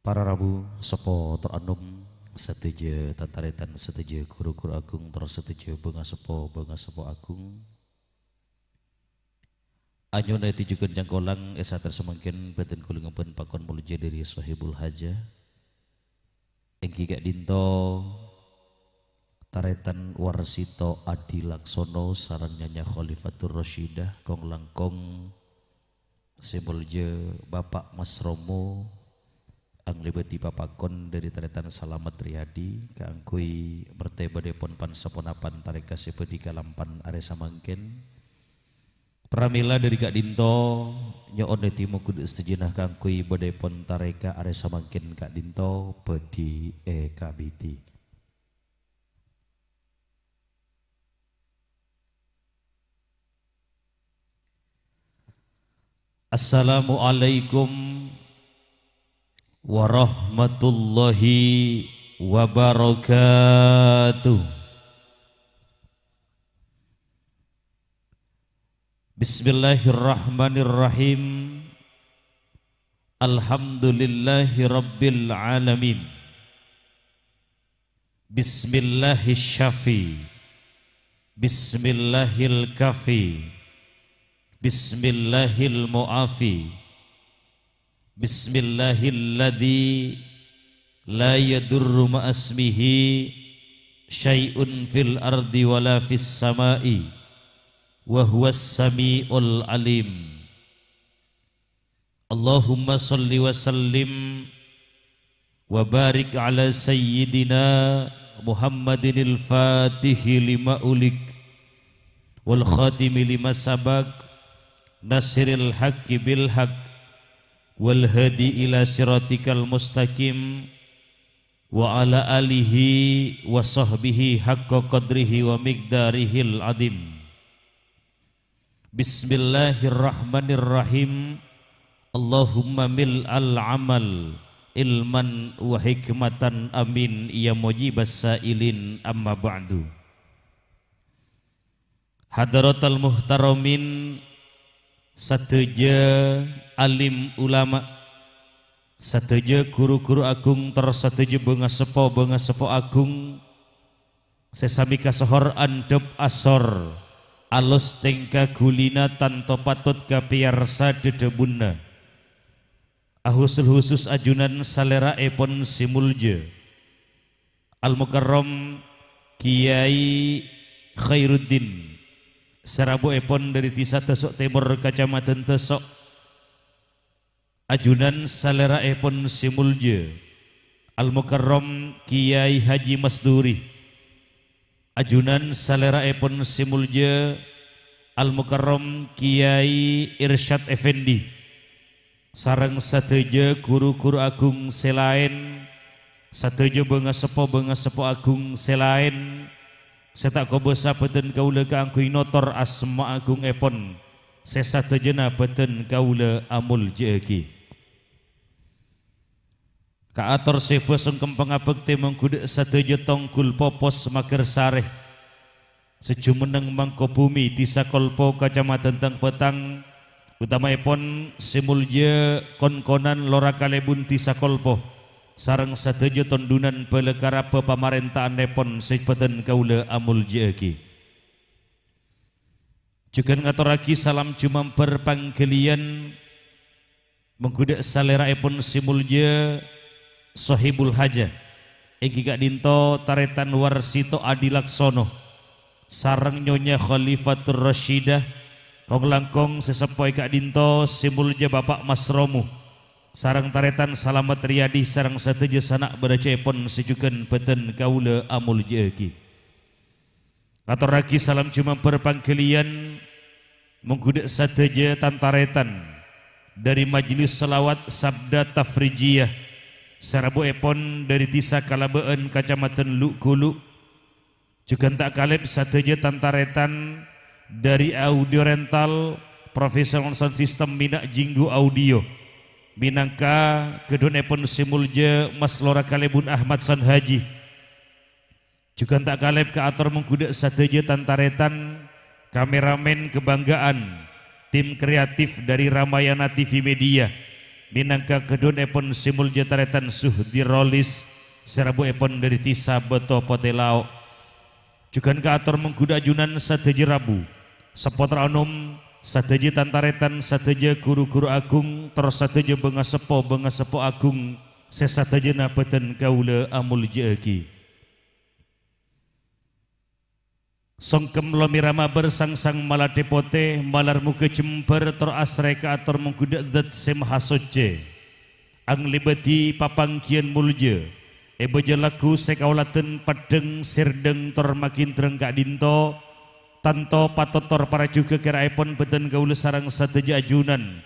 Para rabu, seppo tor anom, sadhâjâ tan-tarètan, sadhâjâ ghuru-ghuru agung, tor sadhâjâ bângaseppo, bângaseppo agung. Anyo'ona ètèjhughân cangkolang è saat samangkèn bâdhân kaulâ ngampèn pakon molja dhâri Sohibul Hajah. Èngghi ka'dhinto tarètan Warsito Adi Laksono sareng Nyonya Khalifatur Rasyidah, kong-langkong sè molja Bapa' Mas Romo, anglèbâdhi papakon dhâri tarètan Salamet Riyadi kaangghuy martèbadhâpon pan-saponapan tarèka sè bâdhi kalampan arè samangkèn. Pramèla dhâri ka'dhinto, nyo'on ètèmoghu dhâ' sadhâjâna kaangghuy bâdhâpon tarèka arè samangkèn ka'dhinto bâdhi èkabidi. Assalamualaikum warahmatullahi wabarakatuh. Bismillahirrahmanirrahim. Alhamdulillahirabbil alamin. Bismillahis-syafi. Bismillahil-kafi. Bismillahil-mu'afi. Bismillahilladzi la yadurru ma'asmihi syai'un fil ardi wala fis sama'i, wa huwas sami'ul alim. Allahumma shalli wa sallim wa barik ala sayyidina Muhammadinil fatihi lima ulik, wal khatimi lima sabak, nasiril haqqi bil haqq, wal hadi ila siratikal mustaqim, wa ala alihi wa sahbihi haqqa qadrihi wa miqdarihil adim. Bismillahirrahmanirrahim. Allahumma mil'al amal ilman wa hikmatan, amin ya mujibas sa'ilin, amma ba'du. Hadaratal muhtaramin, sadhâjâ alim ulama, sadhâjâ ru-ghuru agung, tor sadhâjâ bângaseppo-bângaseppo agung, sè sami kasohor andhâp asor, alos tèngka ghulina tanto patot kapèyarsa dhâdhâbunna. Ahussul husus ajunan salèra'èpon sè molja, Al-Mukarram Kiyai Khairuddin, sè rabuèpon dhâri Dhisa Daso' Tèmor, Kacamadhân Daso'. Ajunan salèra'èpon sè molja, Al-Mukarram Kiyai Haji Masduri. Ajunan salèra'èpon sè molja, Al-Mukarram Kiyai Irsyad Effendi, sareng sadhâjâ ru-ghuru agung sè laèn, sadhâjâ bângaseppo-bângaseppo agung sè laèn, sè ta' kobâsa bâdhân kaulâ kaangghuy notor asma agungèpon, sè sadhâjâna bâdhân kaulâ amolja'aghi. Kaator sèbâ songkem pangabhâktè mongghu dhâ' sadhâjâ tongghul popos maghârsarè, sè jumenneng Mangkobhumi, Dhisa Kolpo, Kacamadhân Tangbâtang, otama'èpon sè molja kon-konan Lora Kalèbun Dhisa Kolpo, sareng sadhâjâ tondhunan bhâlâ karabhâ pamarènta'annèpon sè bâdhân kaulâ amolja'aghi. Jhughân ngatorraghi salam jumambhâr pangghâliyân mongghu dhâ' salèra'èpon sè molja Sohibul Hajah, èngghi ka'dhinto tarètan Warsito Adi Laksono, sareng Nyonya Khalifatur Rasyidah, kong-langkong sè seppo è ka'dhinto sè molja Bapa' Mas Romo, sareng tarètan Salamet Riyadi, sareng sadhâjâ sana' bârâjâèpon sè jhughân bâdhân kaulâ amolja'aghi. Ngatorraghi salam jumambhâr pangghâliyân mongghu dhâ' sadhâjâ tan-tarètan dhâri Majelis Shalawat Sabda Tafrijiyah, sè rabuèpon dhâri Dhisa Kalabâ'ân, Kacamadhân Lu'-Gulu'. Jhughân ta' kalèp sadhâjâ tan-tarètan dhâri Audio Rental Professional Sound System Mina' Jinggu Audio, mènangka ghâdhuwânèpon sè molja Mas Lora Kalèbun Ahmad Sanhaji. Jhughân ta' kalèp kaator mongghu dhâ' sadhâjâ tan-tarètan, kameramèn kabhângga'an, tim kreatif dhâri Ramayana T V Media, mènangka ghâdhuwânèpon sè molja tarètan Suhdi Rolis, sè rabuèpon dhâri Dhisa Bâto Potè Lao'. Jhughân kaator mongghu dhâ' ajunan sadhâjâ rabu, sapotro anom, Sadhâjâ tan-tarètan, sadhâjâ ru-ghuru aghung, tor sadhâjâ bângaseppo-bângaseppo aghung sè sadhâjâna bâdhân kaulâ amoljâ'aghi. Songkem lomèra mabâr sang-sang malatè potè, malar moghâ jembhâr tor asrè kaator mongghu dâ' Dzat Sè Mahasoccè. Anglèbâdhi papangghiyân moljâ, è bâjâ lagghu sè kaoladhân peddhâng, sèrdhâng, tor makintrâng ka'dinto, tanto patot tor parajhughâ kèra'èpon bâdhân kaulâ sareng sadhâjâ ajunan.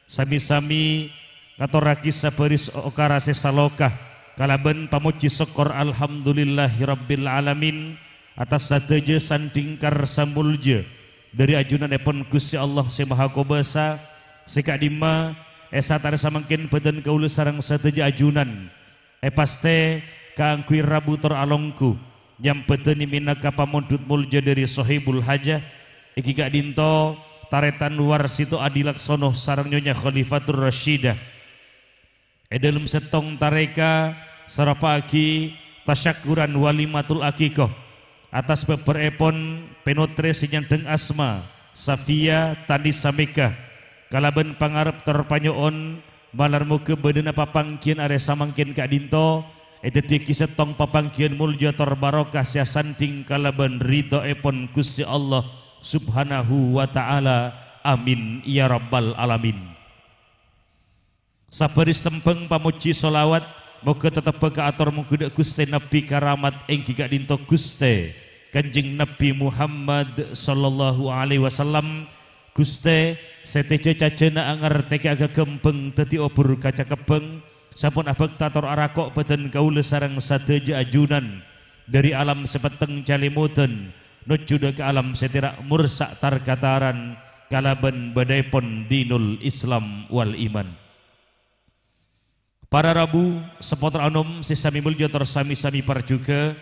Sami-sami ngatorraghi sabâris okara sè saloka kalabân pamojhi sokkor, "Alhamdulillahirabbil alamin," attas sadhâjâ sandhing karsa moljâ dâri ajunanèpon Ghustè Allah Sè Mahakobâsa, sè ka'dimma è sa'at arè samangkèn bâdhân kaulâ sareng sadhâjâ ajunan èpastè kaangghuy rabu tor alongghu, nyambhâdhâni mènangka pamondhut moljâ dâri Sohibul Hajah, èngghi ka'dinto tarètan Warsito Adilaksono sareng Nyonya Khalifatur Rasyidah. È dhâlem sèttong tarèka, sarapaaghi tasyakkuran walimatul aqiqah attas bhâbhârèpon pènotrè sè nyandhâng asma Safiya Tanisa Mega, kalabân pangarep tor panyo'on malar moghâ bâdâna papangghiyân arè samangkèn ka'dinto èdhâddhiyâghi sèttong papangghiyân moljâ tor barokah sè asandhing kalabân ridhoèpon Ghustè Allah Subhanahu wa Ta'ala. Amin, ya rabbal alamin. Sabâris tembhâng pamojhi sholawat moghâ tetebbhâ kaator mongghu dâ' Ghustè Nabbhi karamat èngghi ka'dinto Ghustè Kanjeng Nabbhi Muhammad sallallahu alaihi wasallam, Ghustè sè tèjhâ cajhâna angartèka'a ghâghâmbhâng dâddhi obhur kaca kebbhâng, sampon abhâkta tor arako' bâdhân kaulâ sareng sadhâjâ ajunan, dâri alam sè petteng calèmodhân nojjhu dâ' ka alam sè tèra' morsa' tar-kataran kalabân bâdâèpon dinul Islam wal iman. Para rabu, seppo tor anom sè samè moljâ tor sami-sami parjhughâ,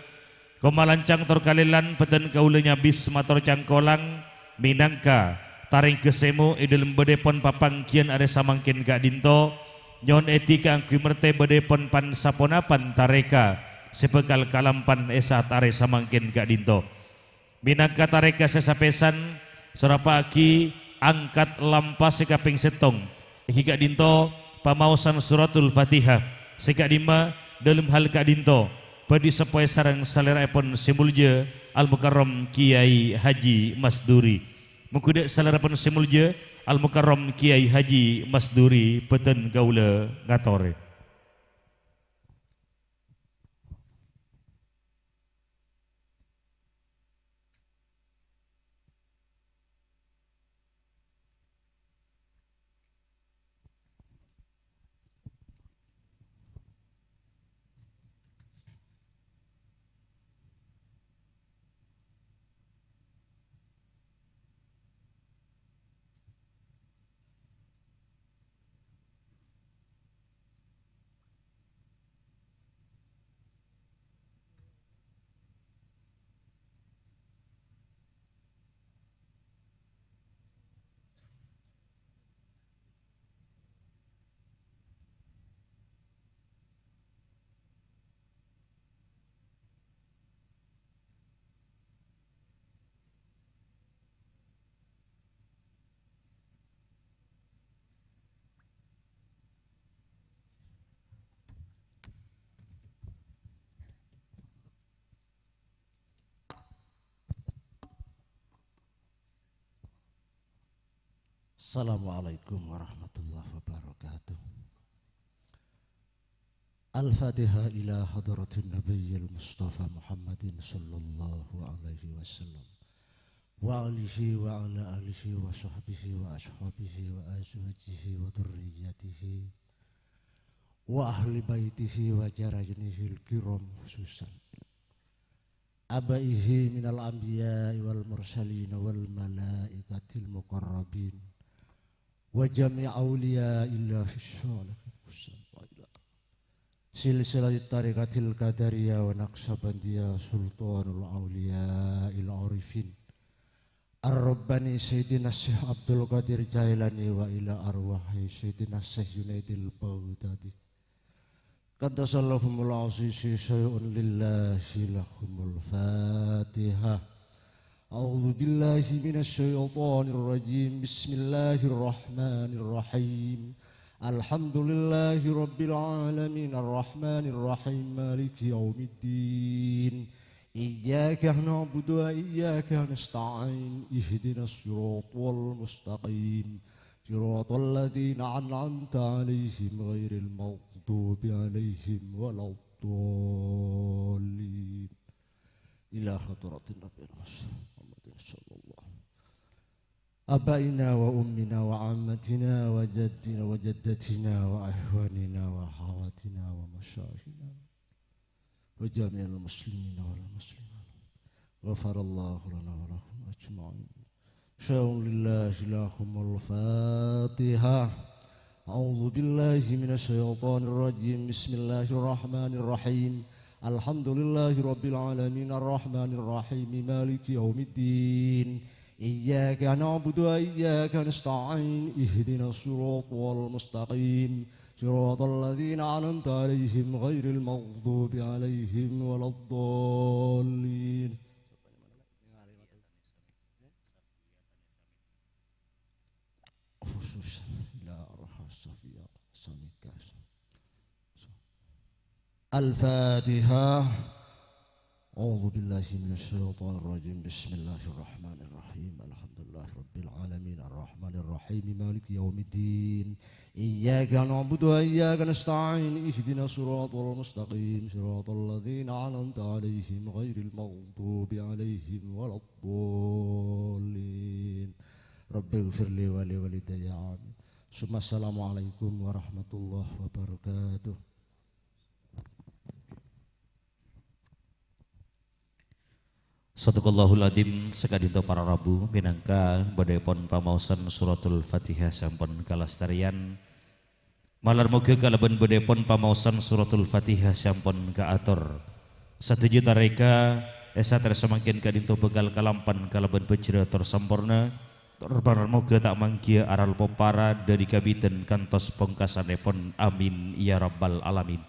komalancang tor kalèlan bâdhân kaulâ nyabis mator cangkolang mènangka tarèngghâ sèmo è dhâlem bâdâèpon papangghiyân arè samangkèn ka'dinto, nyo'on èdhi kaangghuy mertè bâdâèpon pan-saponapan tarèka sè bhâkal kalampan è sa'at arè samangkèn ka'dinto. Mènangka tarèka sè sapèsan, sorapaaghi angkat lampa sè kapèng sèttong. Èngghi ka'dinto pamaosan Suratul Fatihah. Sè ka'dimma, dhâlem hal ka'dinto, bhâdhi seppoè sareng salèra'èpon sè moljâ Al-Mukarram Kèyaè Haji Masduri. Mongghu dâ' salèra'èpon sè moljâ Al-Mukarram Kèyaè Haji Masduri bâdhân kaulâ ngatorè. Assalamualaikum warahmatullahi wabarakatuh. Al-Fatihah ila hadratin Nabiyil Mustafa Muhammadin sallallahu alaihi wasallam. Wa alihi wa ala alihi wa sahbihi wa ashabihi wa azwajihi wa dzurriyyatihi wa ahli baitihi wa jarayanihil kiram khususan. Abaihi minal anbiya'i wal mursalin wal malaikatil muqarrabin. Wa jami'i auliya'illahi sholihin. Silsilatit tariqatil qadariyah wa naqsabandiyah sultanul auliya'il arifin. Ar-Rabbani Sayyidina Syekh Abdul Qadir Jailani wa ila arwahi Sayyidina Syekh Junaidil Baghdadi. Qaddasallahumul azizi syai'un lillahi lahumul Fatihah. أعوذ بالله من الشيطان الرجيم. بسم الله الرحمن الرحيم. الحمد لله رب العالمين. الرحمن الرحيم. مالك يوم الدين. إياك نعبد وإياك نستعين. اهدنا الصراط المستقيم. صراط الذين أنعمت عليهم غير المغضوب عليهم ولا الضالين. إلى حضرة النبي محمد صلى الله. آبائنا وأمنا وعمتنا وجدنا وجدتنا وإخواننا وأخواتنا ومشايخنا وجميع المسلمين والمسلمات. غفر الله لنا ولكم أجمعين. شاء لله لكم الفاتحة. أعوذ بالله من الشيطان الرجيم. بسم الله الرحمن الرحيم. الحمد لله رب العالمين. الرحمن الرحيم. مالك يوم الدين. إياك نعبد وإياك نستعين. اهدنا الصراط المستقيم. صراط الذين أنعمت عليهم غير المغضوب عليهم ولا الضالين. الفاتحة. أعوذ بالله من الشيطان الرجيم. بسم الله الرحمن الرحيم. الحمد لله رب العالمين. الرحمن الرحيم. مالك يوم الدين. إياك نعبد وإياك نستعين. اهدنا الصراط المستقيم. صراط الذين أنعمت عليهم غير المغضوب عليهم ولا الضالين. رب اغفر لي ولوالدي. آمين. ثم السلام عليكم ورحمة الله وبركاته. Sadaqallahul adzim. Saka'dinto para rabu, mènangka bâdâèpon pamaosan Suratul Fatihah sampun kalastarian. Malar moghâ kalabân bâdâèpon pamaosan Suratul Fatihah sampun kaator. Sadhâjâ tarèka è saterro samangkèn ka'dinto bhâkal kalampan kalabân bhâjhrâ tor samporna. Tor malar moghâ ta' manggiyâ aral poparah dâri kabidhân kantos pongkasanèpon. Amin, ya rabbal alamin.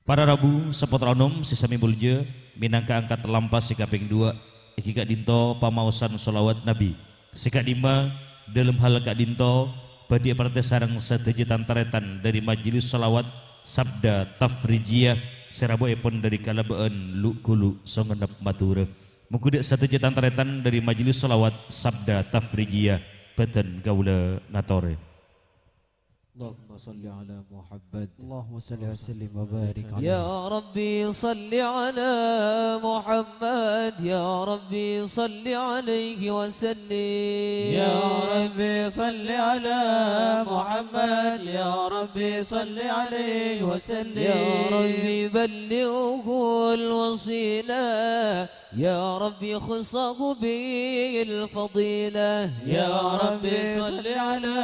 Para rabu, sapotra onom sè samè molja, mènangka angkat lampa sè kapèng duwâ', èngghi ka'dinto pamaosan shalawat Nabi. Sè ka'dimma, dâlem hal ka'dinto, bhâdhi èparèntè sareng sadhâjâ tan-tarètan dâri Majelis Shalawat Sabda Tafrijiyah, sè rabuèpon dâri Kalabâ'ân Lu'-Gulu' Songennep Madhurâ. Mongghu dâ' sadhâjâ tan-tarètan dâri Majelis Shalawat Sabda Tafrijiyah, bhâdhân kaulâ ngatorè. اللهم صل على محمد. اللهم صل وسلم وبارك عليه. يا ربي صل على محمد، يا ربي صل عليه وسلم. يا ربي صل على محمد، يا ربي صل عليه وسلم. يا ربي بلغه الوسيلة، يا ربي خصه بالفضيلة. يا ربي صل على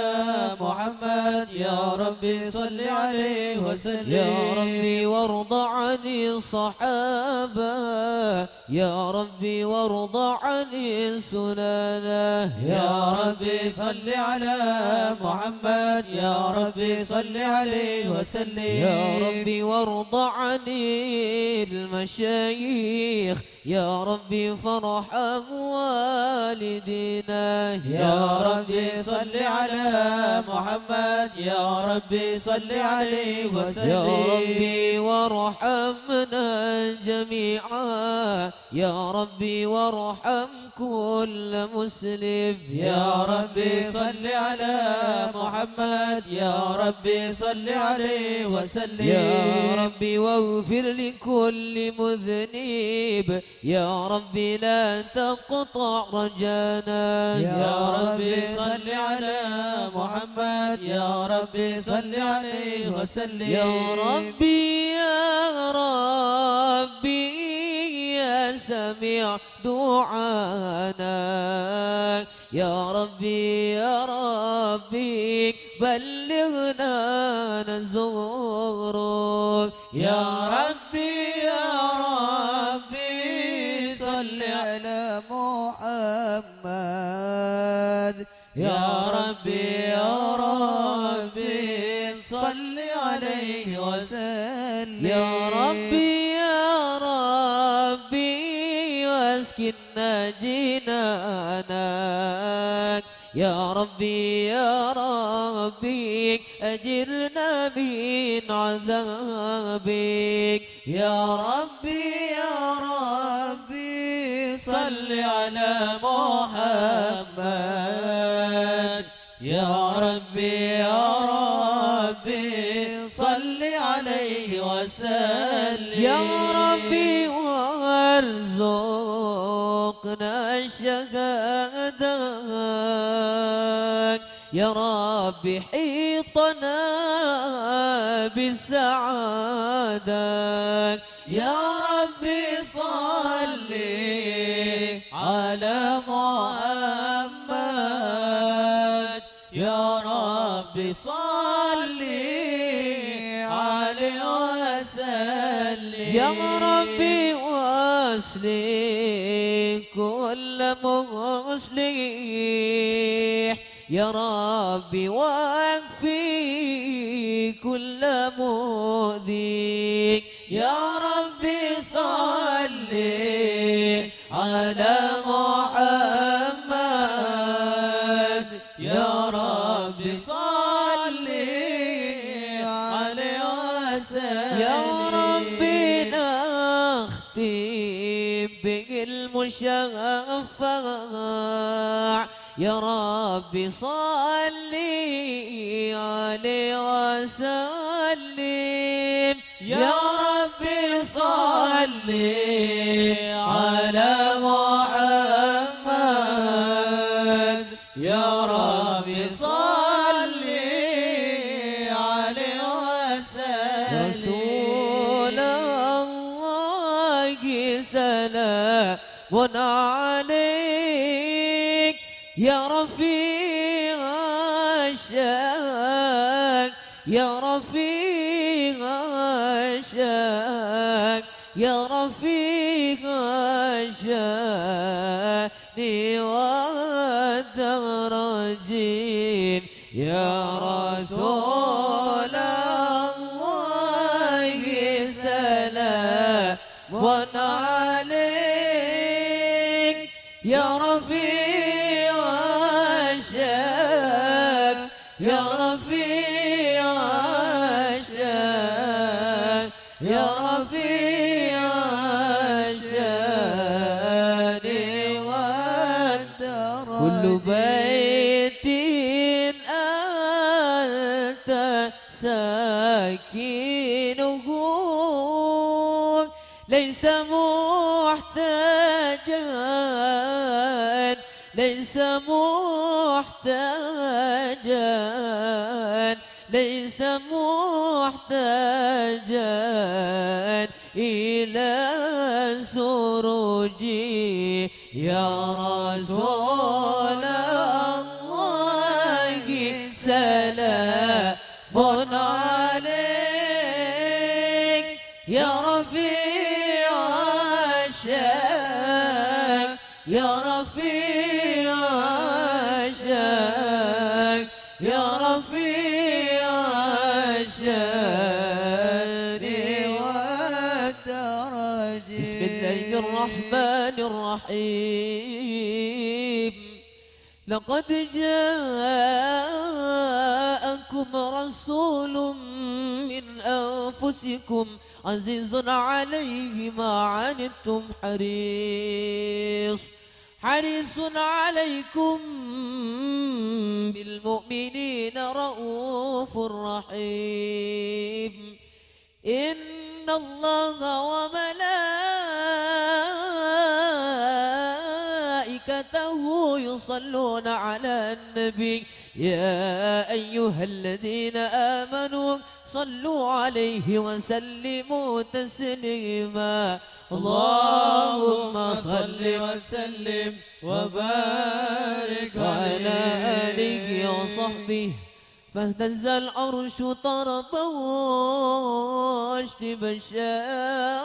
محمد، يا ربي صل عليه وسلم. يا ربي وارض عن الصحابة، يا ربي وارض عن السنانة. يا ربي صل على محمد، يا ربي صل عليه وسلم. يا ربي وارض عن المشايخ، يا ربي فارحم والدينا. يا ربي صل على محمد، يا ربي صل عليه وسلم. يا ربي وارحمنا جميعا، يا ربي وارحم كل مسلم. يا ربي صل على محمد، يا ربي صل عليه وسلم. يا ربي واغفر لكل مذنب، يا ربي لا تقطع رجانا. يا ربي صل على محمد، يا ربي صل عليه وسلم. يا ربي، يا ربي، يا سميع دعانا. يا ربي، يا ربي، بلغنا نزورك. يا ربي، يا ربي، صل على محمد. يا ربي، يا ربي، صل عليه وسلم. يا ربي، يا ربي، واسق جنانك. يا ربي، يا ربي، أجرنا من عذابك. يا ربي، يا ربي، صل على محمد. يا ربي، يا ربي، صل عليه وسلم. يا ربي، وارزقنا الشهادة. يا ربي، حيطنا بالسعادة. يا ربي، صل على محمد. يا ربي، صل عليه وسلم. يا ربي، وأصلح كل مصلح. يا ربي، واكفي كل مؤذي. يا ربي، صل على محمد. يا ربي، صل عليه وسلم. يا ربي، نختم بالمشفع. يا ربي، صل عليه وسلم. يا ربي، صل على محمد. يا ربي، صل عليه وسلم. رسول الله، سلام عليك. يا رفيع الشان، يا رفيع الشان، يا رفيع الشان والدرج. يا رسول الله، سلام عليك. يا رفيع الشان، يا رفيع الشان، يا رفيع الشان والدرج. كل بيت أنت ساكنه ليس محتاجا، ليس محتاجا، ليس محتاجا إلى سرج. يا رسول الله، سلام عليك. يا رفيع الشان، يا رفيع الشان، يا رفيع الشان والدرج. بسم الله الرحمن الرحيم. لقد جاءكم رسول من أنفسكم عزيز عليه ما عنتم حريص، حريص عليكم بالمؤمنين رءوف رحيم. إن الله وملائكته يصلون على النبي، يا أيها الذين آمنوا صلوا عليه وسلموا تسليما. اللهم صل وسلم وبارك وعلى عليه. آله وصحبه فاهتز العرش طربا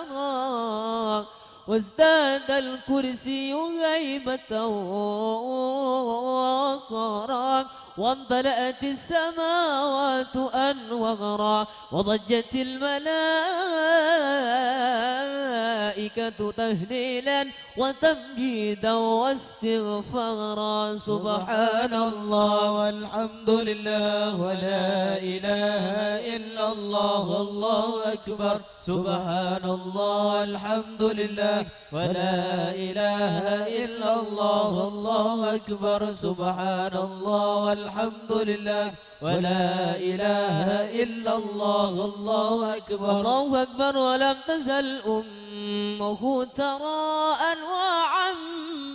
واشتبشارا، وازداد الكرسي هيبة ووقارا، وامتلأت السماوات أنوارا، وضجت الملائكة تهليلا وتمجيدا واستغفارا. سبحان الله والحمد لله ولا إله إلا الله والله أكبر. سبحان الله والحمد لله ولا إله إلا الله والله أكبر. سبحان الله والحمد لله ولا إله إلا الله والله أكبر. الله أكبر. ولم تزل أمه ترى أنواعا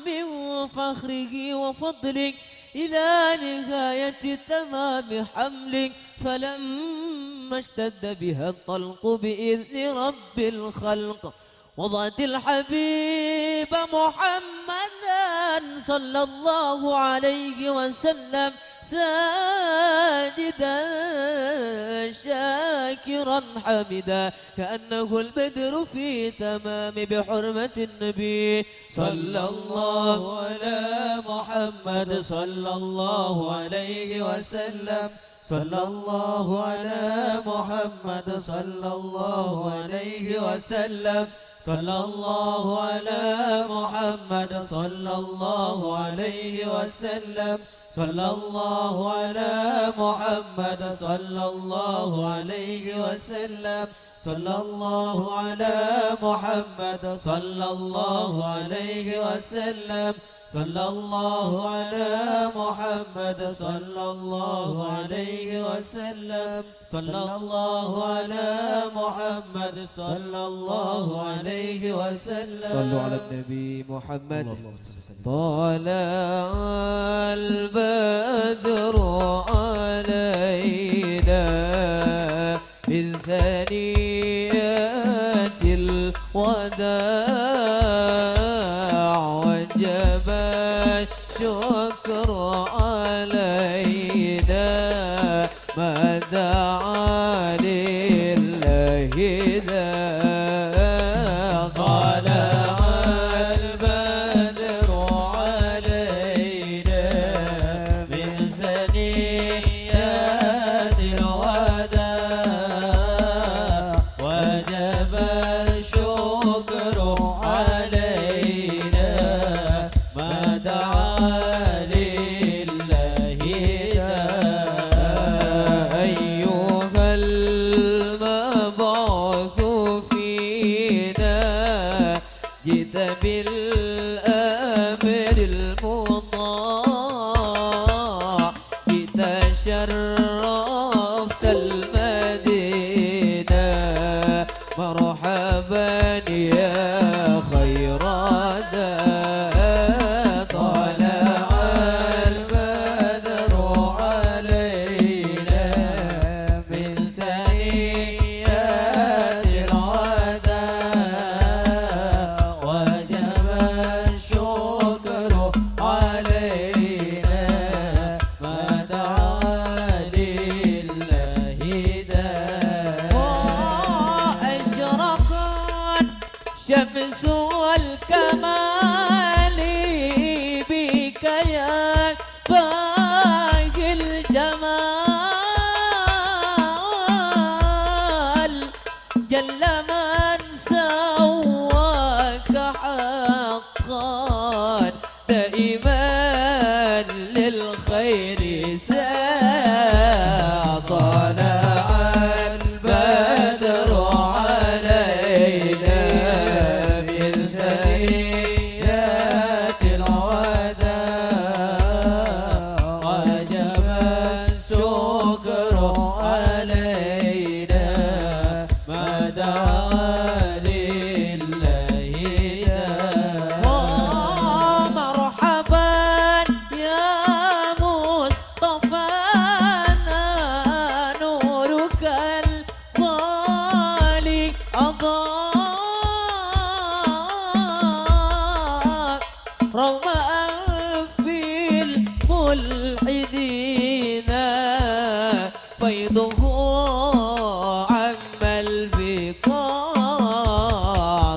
من فخره وفضله إلى نهاية تمام حمله، فلما اشتد بها الطلق بإذن رب الخلق، وضعت الحبيب محمدا صلى الله عليه وسلم ساجدا شاكرا حامدا، كأنه البدر في تمام بحرمة النبي. صلى الله على محمد صلى الله عليه وسلم. صلى الله على محمد صلى الله عليه وسلم. صلى الله على محمد صلى الله عليه وسلم. صلى الله على محمد صلى الله عليه وسلم. صلى الله على محمد صلى الله عليه وسلم. صلى الله على محمد صلى الله عليه وسلم. صلى الله على محمد صلى الله عليه وسلم. صلوا على النبي محمد. اللهم صل وسلم. طلع البدر علينا من ثنيات الوداع وجب الشكر علينا ما دعا لله داع. طلع البدر علينا من ثنيات الوداع وجب الشكر علينا ما دعا لله داع. أيها المبعوث فينا جئت بالأمر المطاع، جئت شرفت المدينة. مرحبا يا خير داع. طلع البدر علينا من ثنيات الوداع وجب الشكر علينا ما دعا لله داع. وأشرقت شمس الكمال بك يا باهي الجمال، جل من سواك حقا دائما للخير ساعا. طلع البدر علينا من ثنيات الوداع وجب الشكر علينا ما دعا لله داع. ومرحبا يا مصطفانا، نورك الغالي أضاء روما في الملحدين، فيضه عم البقاع.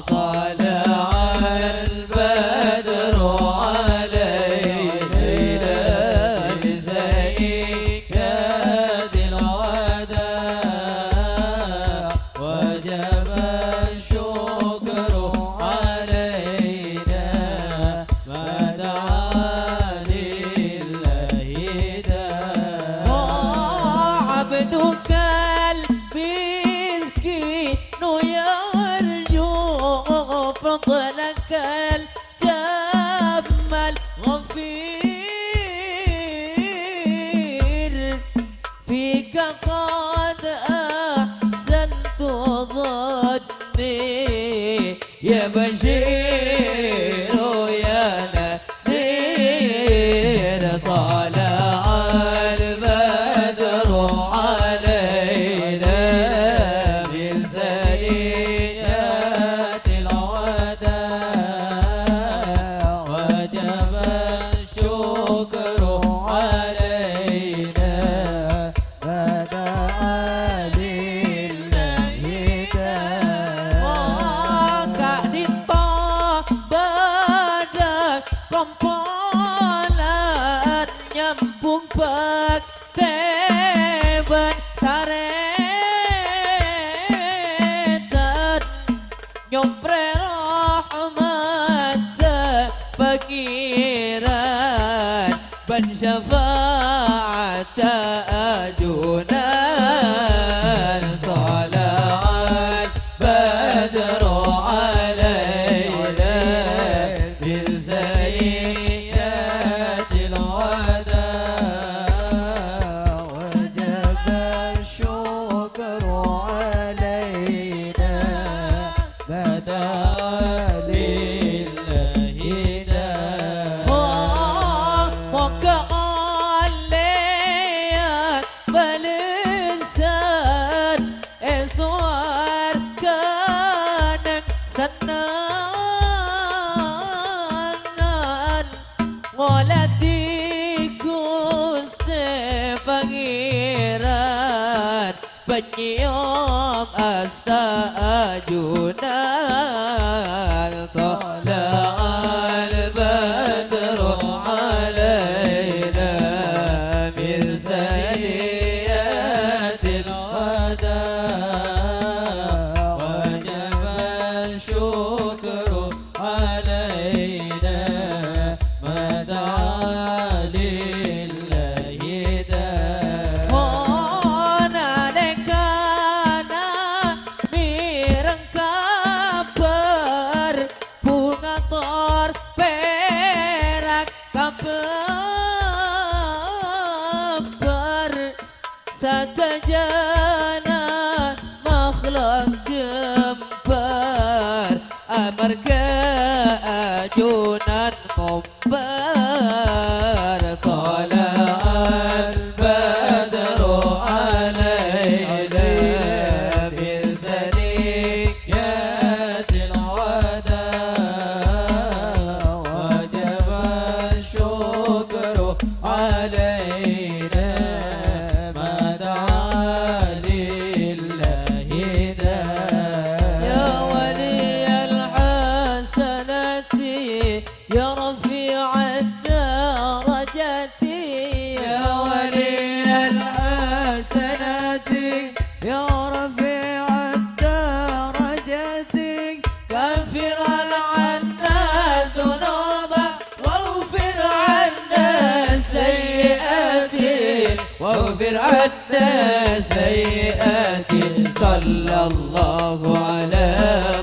طلع البدر علينا من ثنيات بك قد أحسنت ظني يا بشير يا نذير. طلع البدر علينا من ثنيات الوداع وجب الشكر علينا ما دعا لله داع. Oh, ka'dhinto bâdâ kompolan nyambhung bhâktè bân tarètan. Nyomprè rahmatta Pangèran bân syafa'atta ajunan. Tala'al badru alaina min saniyatil wada', wajaba syukru alaina ma da'a lillahi da'a. Oh, moghâ ollè bâlessan è sowarghâ neng sennengngan. Ngoladhi Ghustè Pangèran, panyèyom asta ajunan. Tala'al badru alaina min saniyatil wada', wajaba syukru alaina ma da'a lillahi da'a. Oh, nalèkana mèreng kabhâr, bhunga tor pèrak kabhâbhâr. Sadhâjâna makhluk jembhâr, amarghâ ajunan mompar. Tala'al badru alaina min saniyatil wada', wajaba syukru alaina ma da'a lillahi da'a. يا ولي الحسنات، يا رفيع الدرجات، يا ولي الحسنات، يا رفيع الدرجات، كفر عنا الذنوب واغفر عنا السيئات، واغفر عنا السيئات. صلى الله على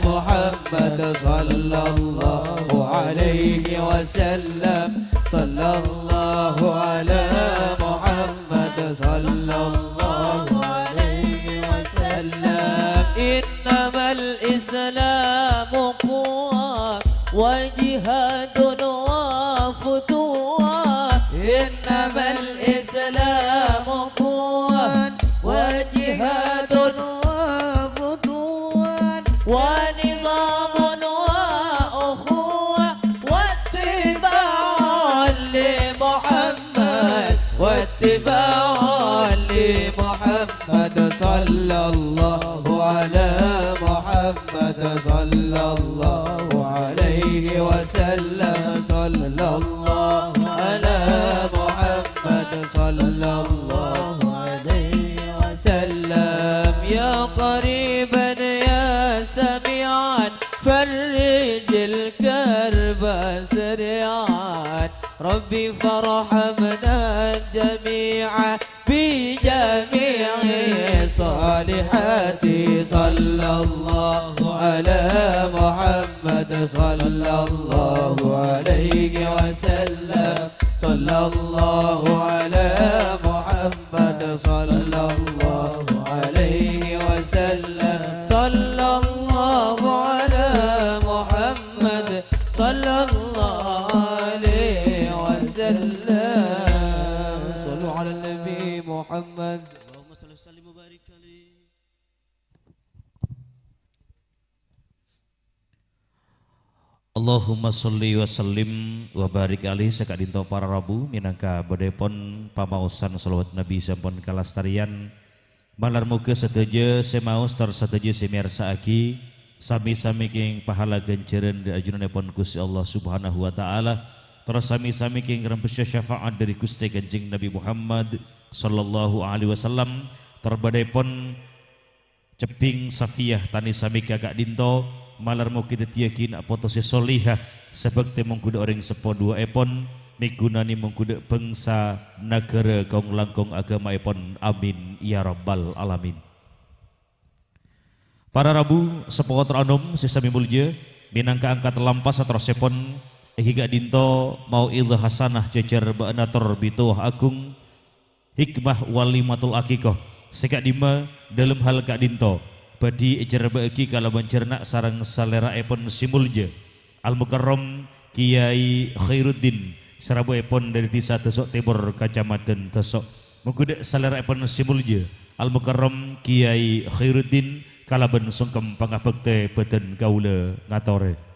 محمد، صلى الله عليه وسلم، صلى الله على محمد، صلى الله عليه وسلم. إنما الإسلام قوة وجهاد وفتوة. إنما الإسلام قوة وجهاد وفتوة ونظام وأخوة واتباع لمحمد، واتباع لمحمد. صلى الله على محمد، صلى الله عليه وسلم، صلى الله على محمد، صلى الله عليه وسلم. يا قريبا يا سميعا، فرج الكرب سريعا، ربي فارحمنا جميعا بجميع الصالحات. صلى الله على محمد، صلى الله عليه وسلم، صلى الله على محمد، صلى الله عليه وسلم. صلى الله على محمد. صلى الله عليه وسلم. صلوا على النبي محمد. اللهم صل وسلم وبارك عليه. Allahumma sholli wa sallim wa barik alaihi. Saka'dinto para rabu, mènangka bâdâèpon pamaosan shalawat Nabi sampon kalastarèyan. Malar moghâ sadhâjâ sè maos tor sadhâjâ sè mèyarsa'aghi, sami-sami kèngèng pahala ghânjhârân dhâri ajunannèpon Ghustè Allah Subhanahu wa Ta'ala, tor sami-sami kèngèng rembessa syafaat dhâri Ghustè Kanjeng Nabi Muhammad sallallahu alaihi wasallam, tor bâdâèpon Cebbhing Safiyah Tanisa Mega ka'dinto, malar moghâ èdhâddhiyâghi na' poto sè sholihah, sè bhâktè mongghu dhâ' orèng seppo duwâ'èpon, mèghunanè mongghu dhâ' bhângsa, naghârâ, kong-langkong aghâmaèpon. Amin, ya rabbal alamin. Para rabu, seppo tor anom sè samè molja, mènangka angka lampas saterrossèpon, èngghi ka'dinto mau'idhah hasanah jhâjhâr bâ'na tor bitowa aghung, Hikmah Walimatul Aqiqah sè ka'dimma dhâlem hal ka'dinto bhâdhi èjhârbâ'âghi kalabân jhârna' sareng salèra'èpon sè molja, Al-Mukarram Kiyai Khairuddin, sè rabuèpon dhâri Dhisa Dâso' Tèmor, Kacamadhân Dâso'. Mongghu dhâ' salèra'èpon sè molja, Al-Mukarram Kiyai Khairuddin, kalabân songkem pangabhâktè bhâdhân kaulâ ngatorè.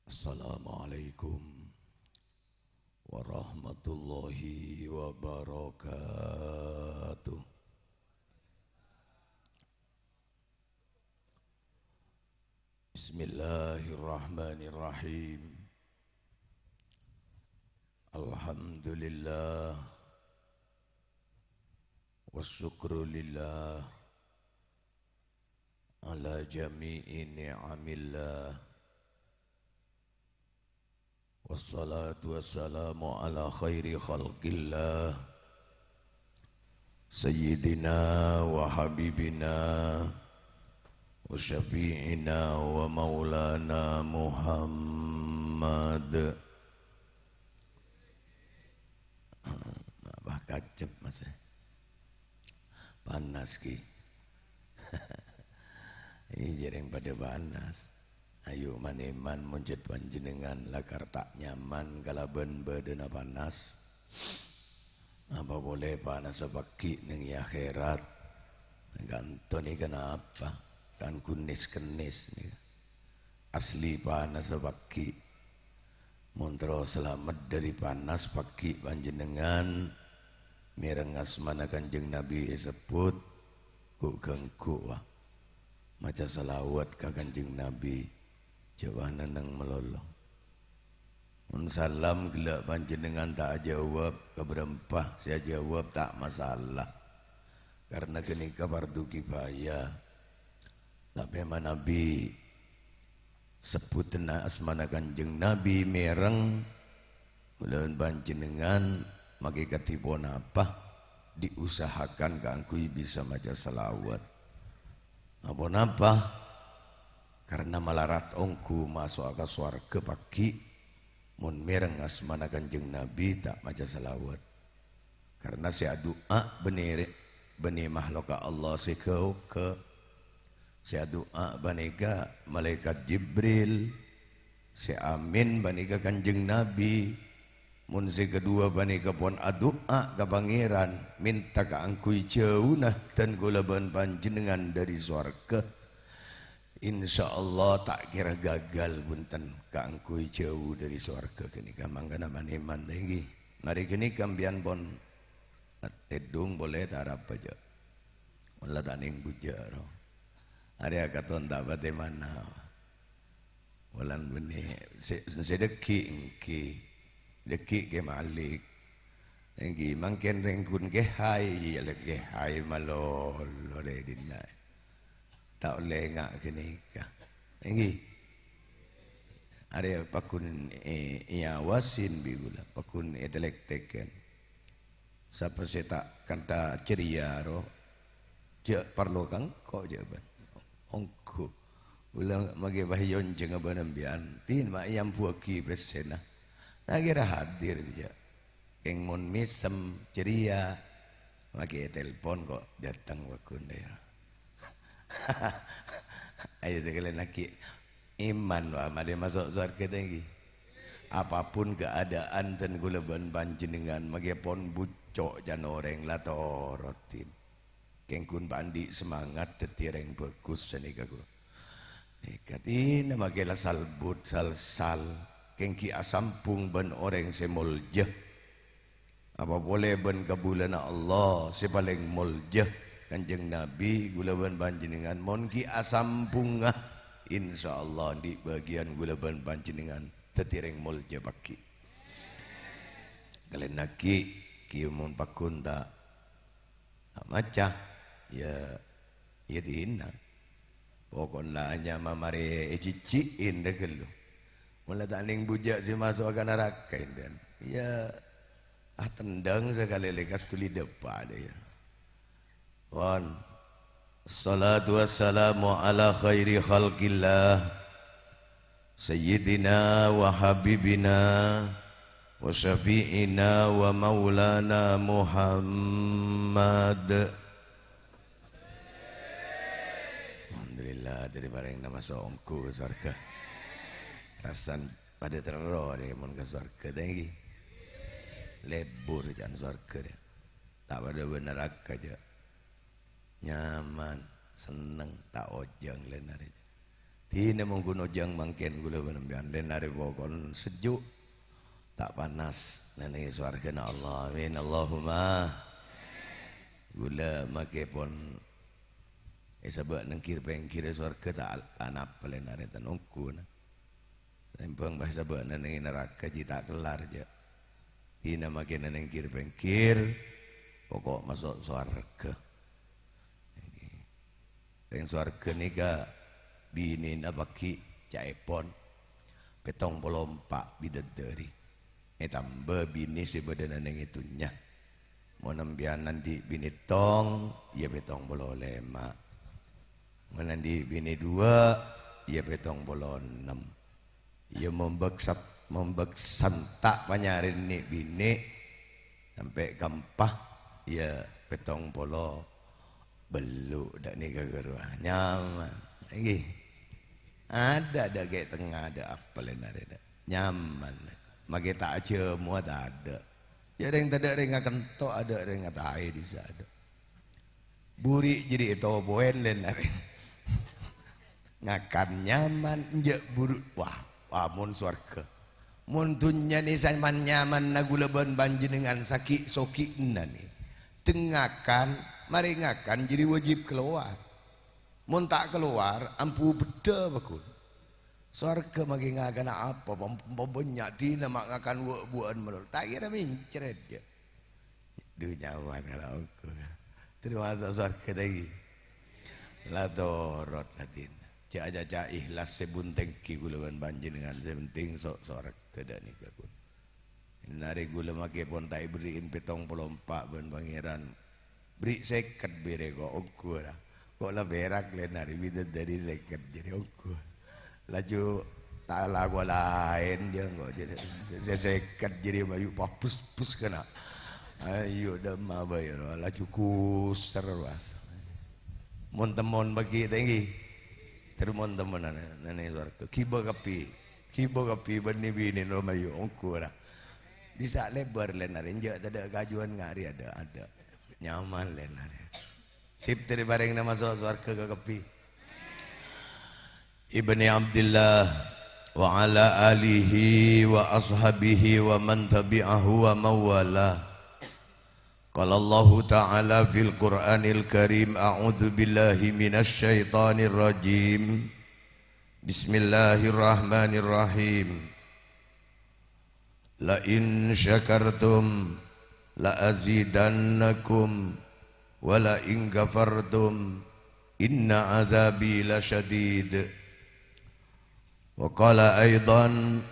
Assalamualaikum warahmatullahi wabarakatuh. Bismillahirrahmanirrahim. Alhamdulillah. Wasyukru lillah ala jami'i ni'amillah. Wassalatu wassalamu ala khairi khalqillah, Sayyidina wa Habibina wa Syafi'ina wa Maulana Muhammad. Apa kacep, Mas, eh? Panas, Ki. Iyâ, jhâreng padâ panas. Ayu, man-èman, mon jhât panjhennengan lakar ta' nyaman kalabân bâdâna panas. Apa polè panassa paghi' neng è akhèrat? Kanto nèka napa? Kan ghun nes-kennes nèka. Asli panassa paghi'. Mon terro salamet dhâri panas paghi' panjhennengan, mèreng asmana Kanjeng Nabi èsebbhut, ghu'-ghangghu', wa. Maca shalawat ka Kanjeng Nabi, jhâ' wa nenneng malolo. Mon salam ghellâ' panjhennengan ta' ajâwâb, ka bârâmpa sè ajâwâb ta' masalah. Karna ghânèka fardhu kifayah. Tapè manabi sebbhutanna asmana Kanjeng Nabi mèreng, kaulâ bân panjhennengan makè kadhi ponapa? diusahakan kaangghuy bisa maca salawat. Aponapa? Karna malarat ongghu maso'a ka sowarghâ paghi', mon mèreng asmana Kanjeng Nabi ta' maca salawat. Karna sè adu'a bânnè, bânnè mahlokka Allah sè ghâ-ogghâ. Sè adu'a panèka Malaèkat Jibril. Sè amin panèka Kanjeng Nabi. Mon sè kaduwâ panèka pon adu'a ka Pangèran, mènta kaangghuy jhâuna dân kaulâ bân panjhennengngan dhâri sowarghâ. Insyaallah ta' kèra gagal, bhunten, kaangghuy jhâu dhâri sowarghâ ghânèka. Mangkana man-èman, èngghi. Marè ghânèka sampèyan pon tèdung polè ta' arapa, jhâ'. Mon la ta' nèng bujâ' ro. Arèya katon ta' patè manawa. Polana bânnè sè, sè dhâggi' èngghi. Dhâggi' Kè Malik. Èngghi, mangkèn rèng ghun Kè Hai, iyâ la Kè Hai malolo rè dinna'. Ta' ollè nga' ghânèka. Èngghi. Arèya pagghun è-, èawasin bi' ghulâ, pagghun ètèlèktèkèn. Sapa sè ta' kantha ceria ro, jhâ' parlo ka engko', jhâ' bân. Ongghu. Ghulâ maghi payonjhângnga bân sampèyan, dinna' ma' èambuwâghi pèssèna. Ta' kèra hadir, jhâ'. Kèng mon mèsem, ceria, maghi ètelpon ko' dâteng pagghun, yâ. Ayo, sakalèyan aghi'. Iman, wa, marè maso' sowarghâ ta' èngghi. Apapun keadaan dân kaulâ bân panjhennengngan, maghi pon bucco' can orèng la torotin. Kèng ghun pa' andi' semangat dhâddhi orèng bhâghus sanèka, ghuru. Nèka dinna' maghi la salbut salsal, kèng ghi' asambhung bân orèng sè molja. Apa polè bân kabulâna Allah sè palèng molja, Kanjeng Nabi, kaulâ bân panjhennengngan mon ghi' asambhungnga, insyaallah andi' bâgiyân kaulâ bân panjhennengngan dhâddhi rèng molja paghi'. Kalèyan aghi', ghi' mon pagghun ta' ta' maca, yâ, yâ dinna'. Poko'na la anyama marè èjhijhi'in dâ' ghâllu. Mon la ta' nèng bujâ' sè maso'a ka naraka, èndan. Yâ, atendhâng sakalè lèkas dhuli dâpa' dâ', yâ. Pon. Assalatu wassalamu ala khairi khalqillah. Sayyidina wa habibina wa syafi'ina wa maulana Muhammad. Alhamdulillah, dhâddhi parèng nama songko ka sowarghâ. Rasan padâ terro rè mon ka sowarghâ, ta' èngghi. Lebur can sowarghâ rè. Ta' padâ bân naraka, jhâ'. Nyaman, senneng, ta' ojhâng lèn arè. Dinna' mon ghun ojhâng mangkèn kaulâ bân sampèyan, lèn arè poko'na sejuk, ta' panas, nèng è sowarghâna Allah. Amin, Allahumma. Kaulâ makè pon èsabâ' neng kèr-pèngkèrra sowarghâ ta', ta' napa lèn arè, ta' nongghuna. Tèmbhâng bhâsa bâ'na neng naraka jiyâ ta' kellar, jhâ'. Dinna' makèna neng kèr-pèngkèr, poko' maso' sowarghâ. Rèng sowarghâ nèka binèna paghi' ca'èpon pètong polo empa' bidadari. Ètambâ binè sè bâdâna neng è dhunnya. Mon sampèyan andi' binè tong, iyâ pètong polo lèma'. Mon andi' binè duwâ', iyâ pètong polo ennem. Iyâ mombâk sat-, mombâk santa' panyarèna binè sampè' ka empa', iyâ pètong polo bellu' dâ' nèka ghâruwa. Nyaman. Èngghi. Adâ', adâ' ghi' tengnga, adâ' apa lèn arè dâ'. Nyaman. Makè ta' ajhâmowa tadâ'. Iyâ rèng tadâ' rèng akento, adâ' rèng ataè dissa' adâ'. Buri' jârèya ètopowèn lèn arè. Ngakan nyaman, enjâ' buru-, wah, wah, mon sowarghâ. Mon dhunnya nè saman-nyamanna kaulâ bân panjhennengngan saghi'-soghi'na nè. Tèng ngakan, marè ngakan jârèya wajib kalowar. Mon ta' kalowar, ambu bheddhâ, bâghun. Sowarghâ makè ngakana apa, pam-, pambânnya' dinna' ma' ngakan wâ'-buwâ'ân malolo. Ta' kèra mèncrèt, jhâ'. Dhu nyaman kala ongghu. Termasuk sowarghâ ta' èngghi. La torot adina. Jhâ' acaca ihlas sè buntengnga kaulâ bân panjhennengngan. Sè penting so-, sowarghâ dâ' nèka, ghun. Ènarè kaulâ makè pon ta' èberri'in pètong polo empa' bân Pangèran. Bri' sèket bârâ' ko', ongghu ra. Ko' la pèrak lèn arè bidadari sèket jârèya ongghu. Laju ta' lakowa laèn jâ engko' jârèya. Sè, sè sèket jârèya mayu pabus-bus kana'. Ayo dâmma bhâi ro, laju kusèr, bas. Mon-temmon paghi' tèngghi. Terro mon-temmonan neng sowarghâ. Ghibâ kabbhi. Ghibâ kabbhi bân binèna mayu ongghu ra. Dissa' lèbâr lèn arè, enjâ' tadâ' kajuwân ngari adâ', adâ'. Nyaman lèn arè. Sip, terro èparèngana maso' sowarghâ ka kabbhi. Ibni Abdillah wa ala alihi wa ashabihi wa man tabi'ahu wa mawala. Qala Allahu ta'ala fil Qur'anil Karim, a'udzu billahi minasy syaithanir rajim. Bismillahirrahmanirrahim. La in syakartum la azidannakum wa la in kafartum inna adzabi lasyadid. Wa qala aidan,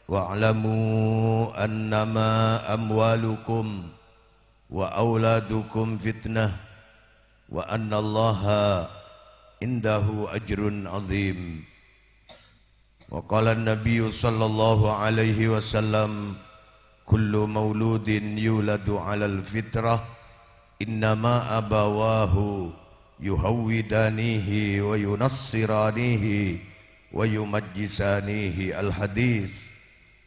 wa'lamu annama amwalukum wa auladukum fitnah wa annallaha indahu ajrun azim. Wa qala an-nabiyyu sallallahu alaihi wasallam, "Kullu mauludin yuladu 'alal fitrah, innama abawahu yuhawwidanihi wa yunassiranihi wa yumajjisanihi." Al-hadis.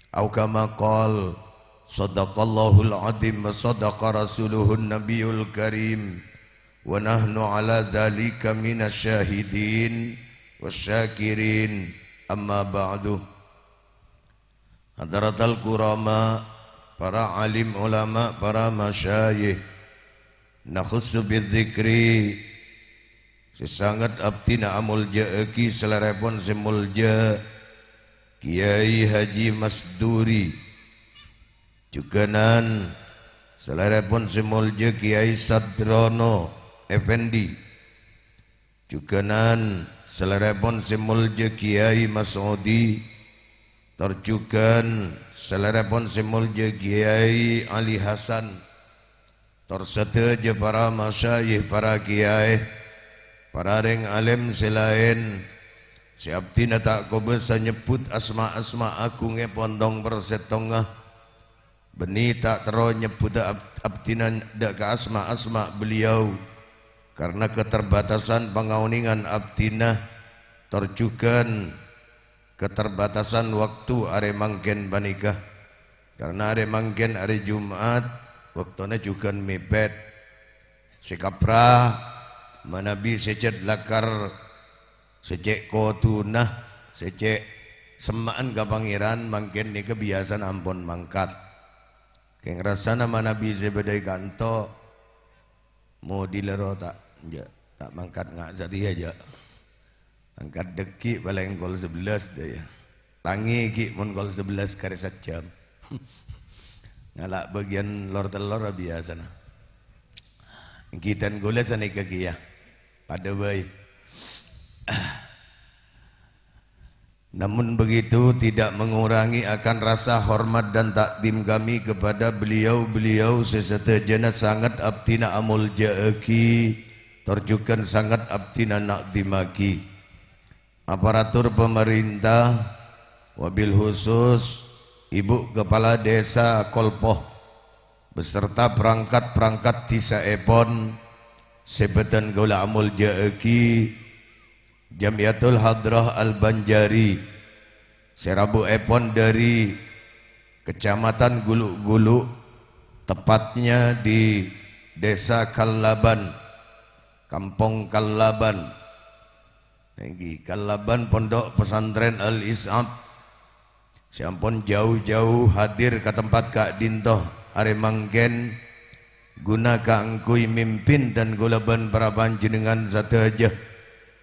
Au kama qal, "Shadaqallahul azim wa shadaqa rasuluhun nabiyul karim." Wa nahnu ala dzalika minasy syahidin wasyakirin. Amma ba'du. Hadratal kurama, para alim ulama, para masyayikh. Nakhussu bidzikri, sè sanget abdhina amolja'aghi salèrèpon sè molja, Kiai Haji Masduri. Jhughânan salèrèpon sè molja Kiai Sadrono Effendi. Jhughânan salèrèpon sè molja Kiai Mas'udi. Tor jhughân salèrèpon sè molja Kiai Ali Hasan. Tor sadhâjâ para masyayikh, para kiyaè, para rèng alèm sè laèn, sè abdhina ta' kobâsa nyebbhut asma-asma agungngèpon tong parsèttonga, bânnè ta' terro nyebbhudhâ ab-, abdhina dâ' ka asma-asma beliau, karna keterbatasan pangaonèngan abdhina, tor jhughân keterbatasan waktu arè mangkèn panèka. Karna arè mangkèn arè Jum'at, bâktona jhughân mèpèt. Sè kapra, manabi sè cè' lakar, sè cè' koduna, sè cè' semma'an ka Pangèran, mangkèn nèka biyasana ampon mangkat. Kèng rassana manabi sè bâdâ è kanto, Mo dhilâ ro ta', jâ', ta' mangkat nga' satèya, jâ'. Mangkat dâgghi' palèng kol sabellâs, jâ', ya. Tangè ghi' mon kol sabellâs karè sajjhâm. Ngala' bâgiyân lor-tellor biyasana. Ènggi dân kaulâ sanèka kèya. Padâ bhâi. Namun begitu, tidak mengurangi akan rasa hormat dan takdim kami kepada beliau-beliau sè sadhâjâna sanget abdhina amolja'aghi, tor jhughân sanget abdhina na'dhimaghi. Aparatur pemerintah, wabil khusus Ibu Kepala Desa Kolpoh, beserta perangkat-perangkat dhisaèpon sè bhâdhân kaulâ amolja'aghi, Jamiyatul Hadrah Al-Banjari, sè rabuèpon dhâri Kecamatan Gulu-Gulu, tepatnya di Desa Kallaban, Kampung Kallaban. Ènggi, Kallaban Pondok Pesantren Al-Is'ab. Sè ampon jâu-jâu hadir ka tempat ka'dhinto arè mangkèn, ghuna kaangghuy mimpin dân kaulâ bân para panjhennengngan sadhâjâ,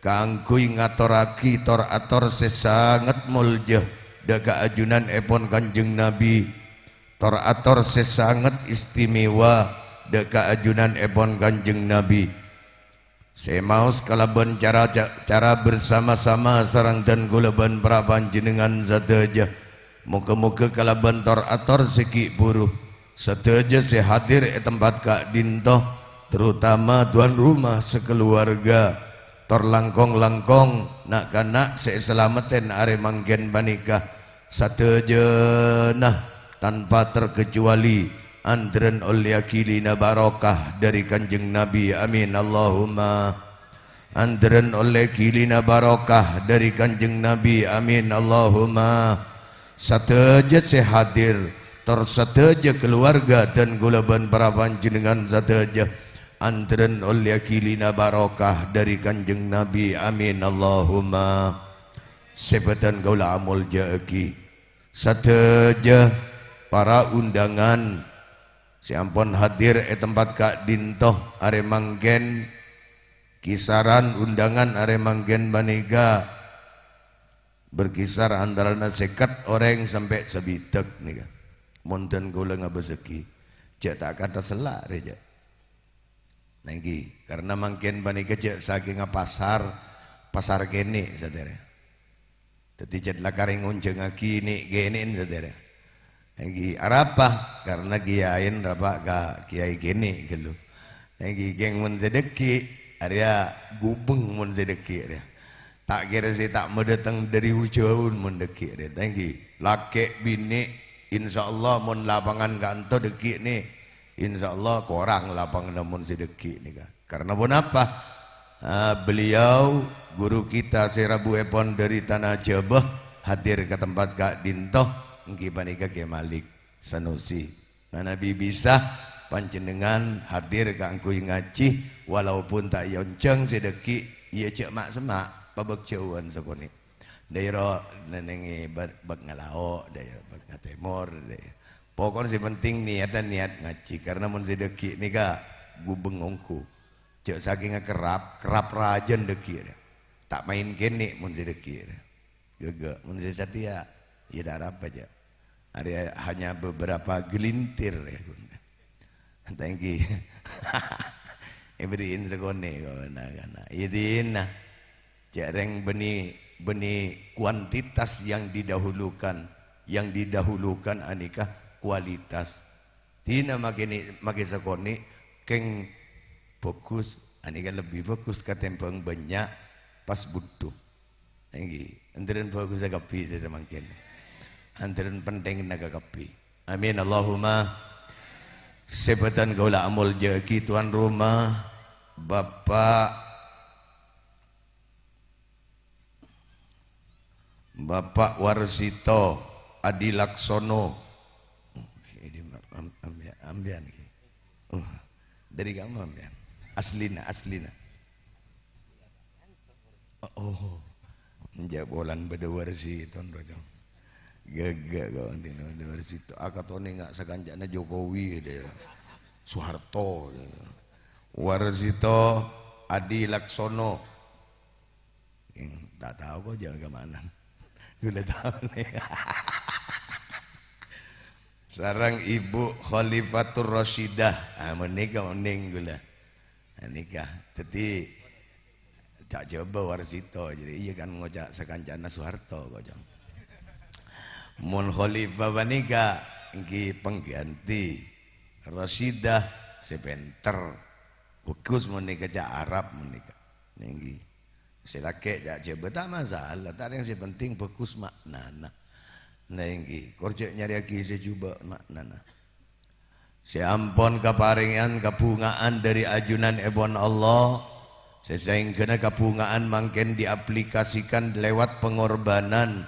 kaangghuy ngatorraghi tor-ator sè sanget molja dâ' ka ajunanèpon Kanjeng Nabi, tor-ator sè sanget istimewa dâ' ka ajunanèpon Kanjeng Nabi. Sè maos kalabân cara, ca-, cara bersama-sama sareng dân kaulâ bân para panjhennengngan sadhâjâ. Moghâ-moghâ kalabân tor-ator sè ghi' bhuru, sadhâjâ sè hadir è tempat ka'dhinto terutama tuan rumah sakaluwarga, tor langkong-langkong na'-kana' sè èsalameddhi arè mangkèn panèka, sadhâjâna tanpa terkecuali, andhârân ollèyaghi lina barokah dhâri Kanjeng Nabi. Amin, Allahumma. Andhârân ollè ghilina barokah dhâri Kanjeng Nabi. Amin, Allahumma. Sadhâjâ sè hadir, tor sadhâjâ kaluwarga dân kaulâ bân para panjhennengngan sadhâjâ, andhârân ollè ghilina barokah dhâri Kanjeng Nabi. Amin, Allahumma. Sè bâdhân kaulâ amoljâ'aghi, sadhâjâ para undangan sè ampon hadir è tempat ka'dinto arè mangkèn. Kisaran undangan arè mangkèn panèka berkisar antarana sèket orèng sampè' sabidhâk nèka. Mon dân kaulâ ngabâsaghi, jhâ' ta' kantha sella' rè, jhâ'. Nèngghi, karna mangkèn panèka jhâ' sakènga pasar, pasar kènè', sadhâjâ. Dhâddhi, jhât la karè ngonjhângaghi nè'-kènè'en, sadhâjâ. Èngghi, arapa? Karna kèyaèn rapa ka kèyaè kènè' ghâllu. Èngghi, kèng mon sè dhâggi', arèya ghubeng mon sè dhâggi' arèya. Ta' kèra sè ta' madâteng dhâri jhâu mon dhâggi' arèya. Èngghi, lakè' binè', insyaallah mon lapangan ka'anto dhâggi' nè', insyaallah korang lapanganna mon sè dhâggi' nèka. Karena ponapa? Ah, beliau, guru kita sè rabuèpon dhâri Tanah Jhâbâ, hadir ka tempat ka'dinto, èngghi panèka Kè Malik Sanusi. Manabi bisa panjhennengngan hadir kaangghuy ngajhi, walaupun ta' èonjhâng sè dhâggi', iyâ jhâ' ma'-, semma', pabâk jhâuwân sakonè'. Dâèro nènèngè bâ-, bâk ngalao', dâèro bâk ngatèmor, dâèro. Pokokna sè penting niat, niat ngajhi. Karena mon sè dhâggi' nèka ghubeng ongghu. Jhâ' sakènga kerrap, kerrap rajâna dhâggi' rèya. Ta' maèn kènè' mon sè dhâggi' rèya. Ghâghâ, mon sè satèya, iyâ ta' arapa jhâ'. Arèya hanya beberapa gelintir, ya. Thank you. Èbherri'in sakonè' kok, na-, kana. Iyâ, dinah. Jhâ' rèng bânnè, bânnè kuantitas yang didahulukan, yang didahulukan anèka kualitas. Dinah makè nè-, makè sakonè' kèng bhâghus, anèka lebbi bhâghus katèmbhâng bânnya' pas bhuddhu. Èngghi, antarèn bhâghussa kabbhi sè samangkèn. Antarèn pentingna ka kabbhi. Amin, Allahumma. Sè bâdhân kaulâ amoljâ'aghi tuan rumah, Bapak Bapak Warsito Adi Laksono. Ini am-, am-, ambiyan iki. Oh, dari kamu ambiyan? Aslina, aslina. Oh, enjâ' polana bâdâ Warsito, Bro. Ghâghâ kok, antina bâdâ Warsito. Akatone nga' sakancana Jokowi, dâ'. Soeharto, dâ'. Warsito Adi Laksono. Hmm, ta' tao kok jhâ' ka mana. Ghulâ tao nè. Sareng Ibu Khalifatur Rasyidah. Ah, menèka onèng ghulâ. Nah, nèka. Dhâddhi, ca' Jhâbâ Warsito. Jadi, iyâ kan ngoca' sakancana Soeharto kok, Cong. Mon Khalifah panèka èngghi pengganti Rasyidah sè pènter. Bhâghus mon nèka ca' Arab mon nèka. Nèngghi. Sè lakè' ca' Jhâbâ ta' masalah, ta' rèng sè penting bhâghus ma'nana. Nèngghi, kor jhâ' nyarèyaghi sè jhubâ' ma'nana. Sè ampon kaparèngèyan kabhunga'an dhâri ajunanèpon Allah, sè saèngghâna kabhunga'an mangkèn diaplikasikan lewat pengorbanan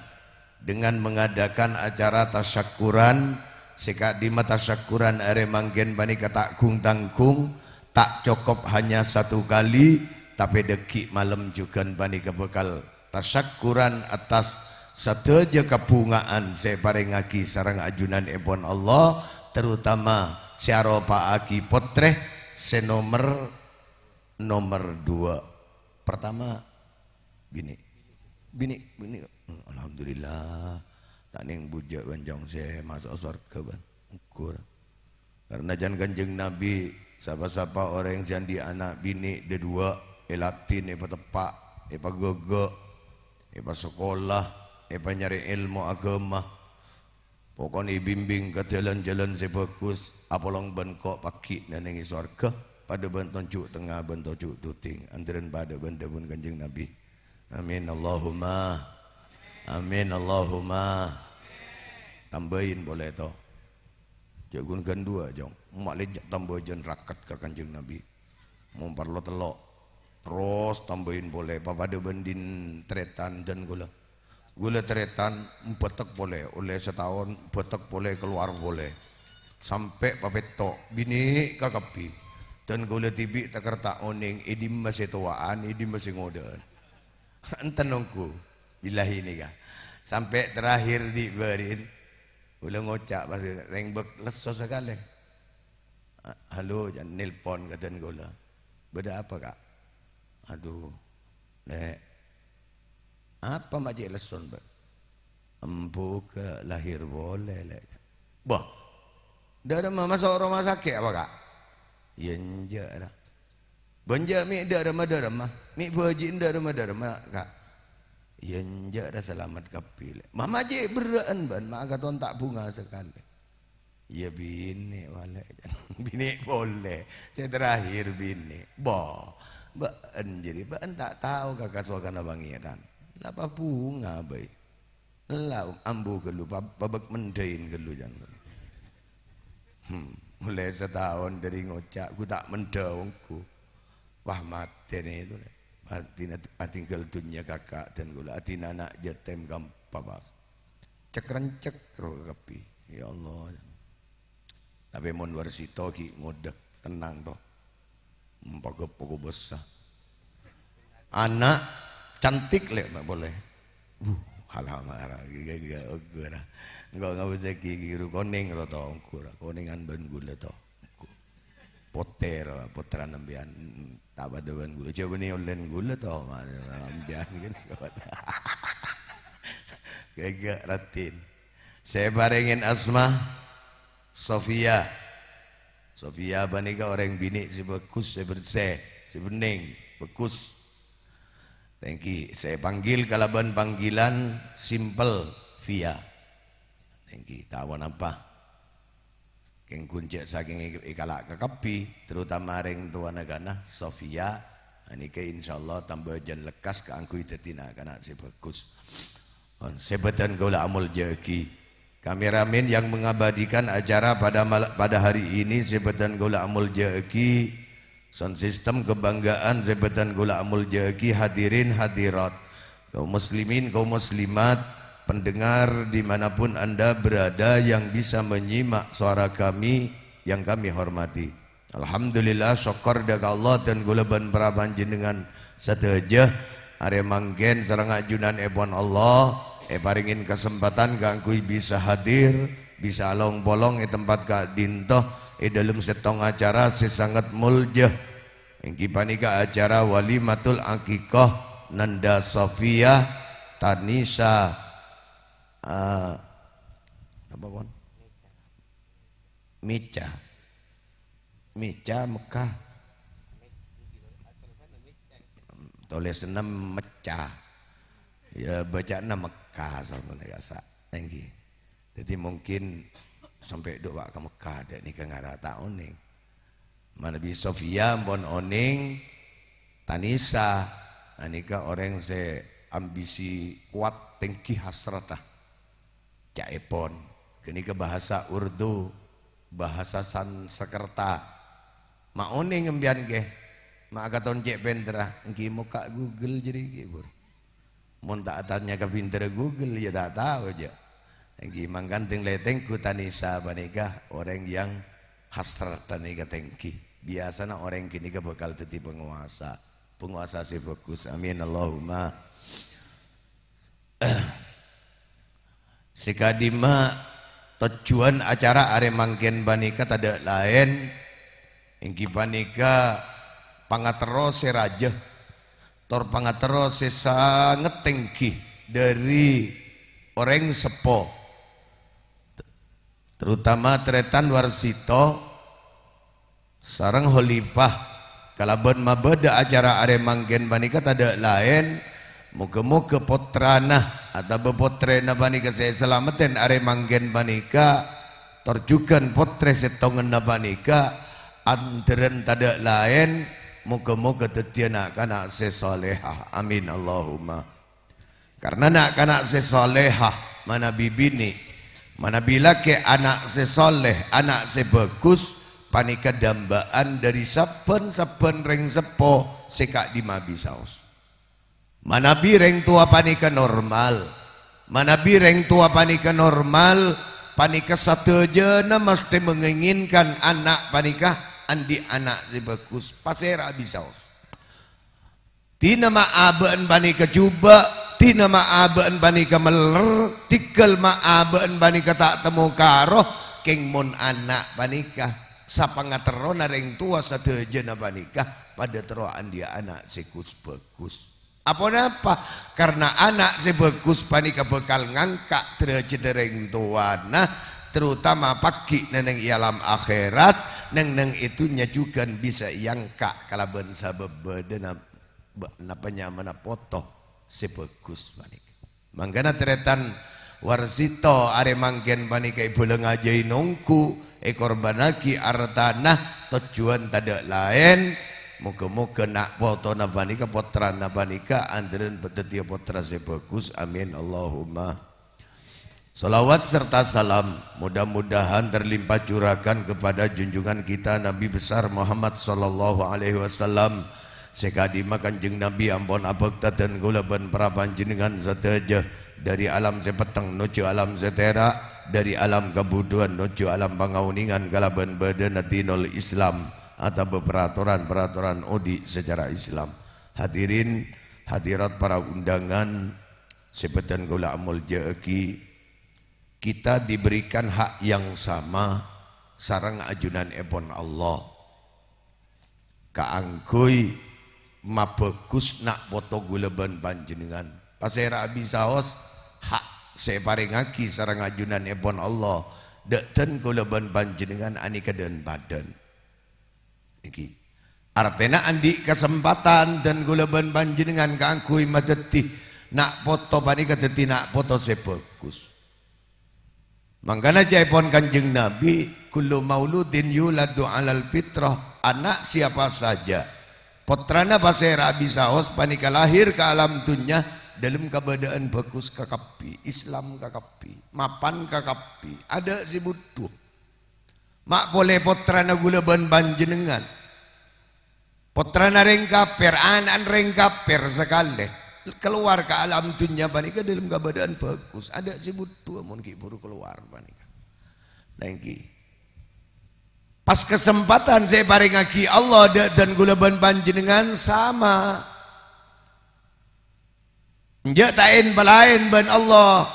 dengan mengadakan acara tasyakuran, sè ka'dimma tasyakuran arè mangkèn panèka ta' gung-tanggung, ta' cokop hanya satu kali, tapè dhâggi' malem jhughân panèka bhâkal tasyakuran atas sadhâjâ kabhunga'an sè èparèngaghi sareng ajunanèpon Allah, terutama sè aropa'aghi pottrè sè nomer, nomer dua. Pertama, binè'. Binè', binè'. Alhamdulillah. Ta' nèng bujâ' bân cong sè maso' sowarghâ, bân. Ukur. Karna can Kanjeng Nabi, sapa-sapa orèng sè andi' ana' binè' dâduwâ', èlatèn, èpateppa', èpaghâghâ', èpasakola, èpanyarè èlmo aghâma, pokokna èbimbing ka jhâlân-jhâlân sè bhâghus, apolong bân ko' paghi' nèng è sowarghâ, padâ bân tonju' tengnga bân tonju' tuting, anḍârân padâ bân dhâbuna Kanjeng Nabi. Amin, Allahumma. Amin, Allahumma. Tambâi polè, to. Jhâ' ghun ghândhuwâ, Cong. Ma' lè jhâ' tambâi jân raket ka Kanjeng Nabi. Mon parlo tello'. Terros tambâi polè, papadâ bân din-, tarètan dân kaulâ. Kaulâ tarètan bâtek polè, ollè sataon bâtek polè, kalowar polè. Sampè' papètto', binè' kakabbhi. Dân kaulâ dhibi' ta' kèra ta' onèng, è dimma sè towa'an, è dimma sè ngodâ'ân. Enten ongghu, billahi nèka. Sampè' terakhir dhibi' bâri'na, kaulâ ngoca' pas rèng bâk lesso sakalè. "Halo," jân, nelpon ka dân kaulâ. "Bâḍâ apa, Ka'?" "Aduh, Lè', apa ma' cè' lesson, Bâ'?" "Embu' ghâ' lahir polè, Lè'." "Bâh, ḍâ'remma maso' roma sakè' apa, Ka'?" "Iyâ enjâ', ra." "Bâ' enjâ' mè' ḍâ'remma-ḍâ'remma? Mè' bhâji'na ḍâ'remma-ḍâ'remma, Ka'?" "Iyâ enjâ', ra, salamet kabbhi, Lè'." "Ma' ma' cè' berrâ'ân, bân ma' katon ta' bhunga sakalè." "Iyâ binè' polè." "Binè' polè. Sè terakhir binè'." "Bâ', bâ'na jârèya, bâ'na ta' tao ka kasokanna Pangèran. La pabhunga bhâi. La ambu ghâllu, pa-, pabâk mendhâi ghâllu, jân." Hmm, molaè sataon ḍâri ngoca', "Ghu ta' mendhâ ongghu." Wah, matè nèka, Lè'. Aḍina atinggal dhunnya kaka' dân kaulâ, aḍina ana' yatim kampa, pas. Cèk-rèncèk ro kabbhi. Ya Allah. Tapè mon Warsito ghi' ngodâ, tenang, to. Mpagep poko bessa. Ana' cantik, Lè', ma' polè. Wuh, alhamdulillah. Ghi-, ghi-, ghi-, ongghu, ra. Engko' ngabâsaghi ghi-, ru konèng, ro, to, ongghu, ra. Konèngan bân ghulâ, to. Ongghu. Potèr, potèran sampèyan. Ta' paḍâ bân ghulâ. Jhâ' bânnè ollèna ghulâ, to, ma-, sampèyan, kan. Ghâgghâ' raddhin. Sè èparèngè asma Sofia. Sofia panèka orèng binè' sè bhâghus, sè bersè, sè bennèng, bhâghus. Thank you. Sè èpanggil kalabân panggilan simpel, Via. Thank you. Ta' ponapa. Kèng ghun jhâ' sakèng è-, èkala' kakabbhi, terutama rèng towana kana, Sofia. Anèka insyaallah tambâ jân lekkas kaangghuy dhâddhi na'-kana' sè bhâghus. Sè bâdhân kaulâ amoljâ'aghi. Kameramen yang mengabadikan acara pada mal-, pada hari ini, sè bâdhân kaulâ amoljâ'aghi. Sound system kebanggaan, sè bâdhân kaulâ amoljâ'aghi, hadirin hadirat. Kaum muslimin, kaum muslimat, pendengar dimanapun Anda berada yang bisa menyimak suara kami yang kami hormati. Alhamdulillah, sokkor ḍâ' ka Allah dân kaulâ bân para panjhennengngan sadhâjâ. Arè mangkèn sareng ajunan èpon Allah, èparèngè kasempatan kaangghuy bisa hadir, bisa along-polong è tempat ka'ḍinto, è ḍâlem sèttong acara sè sanget moljâ. Èngghi panèka acara walimatul aqiqah Nanda Sofia Tanisa, eh, apa, pon? Mica. Mica Mekah. Tolèsanna mecah. Ya, bâca'na Mekah, sampèyan kasa. Èngghi. Dhâddhi, mungkin sampè' ḍuwâ' ka Mekah, ḍâ' nèka ngara ta' onèng. Manabi Sofia ampon onèng, Tanisa, anèka orèng sè ambisi kowat, tèngghi hasratta. Ca'èpon, ghânèka bahasa Urdu, bahasa Sansekerta. Ma' onèng sampèyan, ghi? Ma' katon cè' pènterra, èngghi mokka' Google jârèya, ghi, Bur. Mon ta' atanya ka pinterra Google, ya ta' tao, jâ. Èngghi mangkana lè-tèngghu Tanisa panèka orèng yang hasrat panèka tèngghi. Biyasana orèng ghânèka bhâkal dhâddhi pangowasa. Pangowasa sè bhâghus. Amin, Allahumma. Sè ka'ḍimma tojjhuwân acara arè mangkèn panèka taḍâ' laèn, èngghi panèka pangaterro sè rajâ, tor pangaterro sè sanget tèngghi ḍâri orèng seppo, terutama tarètan Warsito, sareng Khalifah kalabân mabâḍâ acara arè mangkèn panèka taḍâ' laèn, moghâ-moghâ pottrana otabâ pottrèna panèka sè èsalameddhi arè mangkèn panèka, tor jhughân pottrè sèttonganna panèka Andherrân tadâ' laèn, moghâ-moghâ dhâddhiyâ na'-kana' sè salèha. Amin, Allahumma. Karna na'-kana' sè salèha, manabi binè', manabi lakè', ana' sè salè, ana' sè bhâghus, panèka dâmbâ'ân dhâri sabbhân-sabbhân rèng seppo sè ka'dimma bisaos. Manabi rèng towa panèka normal, manabi rèng towa panèka normal, panèka sadhâjâna masthè menginginkan ana' panèka andi' ana' sè bhâghus, pasèra bisaos. Dinah ma' abâ'na panèka jhubâ', dinah ma' abâ'na panèka mèller, tèghâl ma' abâ'na panèka ta' temmo karo, kèng mon ana' panèka sapangaterrona rèng towa sadhâjâna panèka padâ terro andi'â ana' sè gus-bhâgus. Aponapa? Karna ana' sè bhâgus panèka bhâkal ngangka' dârâjhâddhâ rèng towana, terutama pagghina neng è alam akhèrat, neng-neng è dhunnya jhughân bisa èangka' kalabân sabâb bâdâna bâ-, napa nyamana poto sè bhâgus panèka. Mangkana tarètan Warsito arè mangkèn panèka èbâlângajâi nongghu, èkorbhânnaghi artana, tojjhuwân tadâ' laèn, moghâ-moghâ na' potona panèka, pottrana panèka, andherrân dhâddhiyâ pottra sè bhâgus. Amin, Allahumma. Shalawat serta salam mudah-mudahan terlimpah curahkan kepada junjungan kita Nabi besar Muhammad sallallahu alaihi wasallam. Sè ka'dimma Kanjeng Nabi ampon abhâkta dân kaulâ bân para panjhennengngan sadhâjâ, dhâri alam sè petteng nojjhu alam sè tèra', dhâri alam kabudhuwân nojjhu alam pangaonèngan kalabân bâdâna dinul Islam, atabâ peraturan-peraturan odi' secara Islam. Hadirin, hadirat para undangan, sè bhâdhân kaulâ amoljâ'aghi, kita diberikan hak yang sama sareng ajunanèpon Allah kaangghuy mabhâgus na' poto kaulâ bân panjhennengngan. Pasèra bisaos hak sè èparèngaghi sareng ajunanèpon Allah dhâ' dân kaulâ bân panjhennengngan anèka dhân-padhân. Nèka. Artèna andi' kasempadhân dân kaulâ bân panjhennengngan kaangghuy madhâddhi na' poto panèka dhâddhi na' poto sè bhâgus. Mangkana ca'èpon Kanjeng Nabi, "Kullu mauludin yuladu 'alal fitrah." Ana' siapa saja, pottrana pasèra bisaos panèka lahir ka alam dhunnya dâlem kabâdâ'ân bhâgus kakabbhi, Islam kakabbhi, mapan kakabbhi, adâ' sè budhu. Ma' polè pottrana kaulâ bân panjhennengngan. Pottrana rèng kafir, ana'na rèng kafir sakalè. Kalowar ka alam dhunnya panèka dâlem kabâdâ'ân bhâgus. Adâ' sè budhu mon ghi' bhuru kalowar panèka. Nèka. Pas kasempadhân sè èparèngaghi Allah dhâ' dân kaulâ bân panjhennengngan sama. Enjâ' ta' èn-palaèn bân Allah.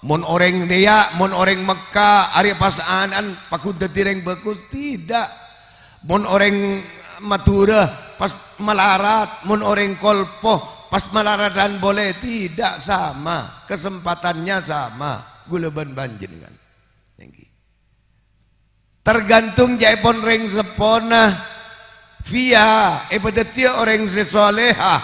Mon orèng rèya', mon orèng Mekka, arè pas ana'na paggun dhâddhi rèng bhâgus, tidak. Mon orèng Madhurâ pas malarat, mon orèng Kolpo pas malaradhân polè, tidak, sama. Kesempatannya sama. Kaulâ bân panjhennengngan. Nèka. Tergantung ca'èpon rèng seppona. Piya èpadhâddhiyâ orèng sè salèha.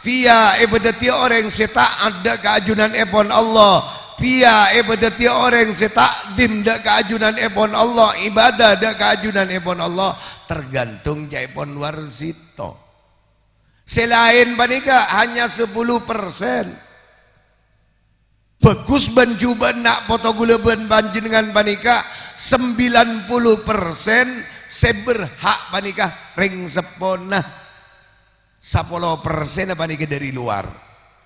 Piya èpadhâddhiyâ orèng sè ta'at dhâ' ka ajunanèpon Allah. Piya èpadhâddhiyâ orèng sè takdim dhâ' ka ajunanèpon Allah, ibadah dhâ' ka ajunanèpon Allah. Tergantung ca'èpon Warsito. Sè laèn panèka hanya sapolo persen. Bhâgus bân jhubâ'na na' poto kaulâ bân panjhennengngan panèka sambilan polo persen sè berhak panèka rèng seppona. Sapolo persenna panèka dhâri lowar,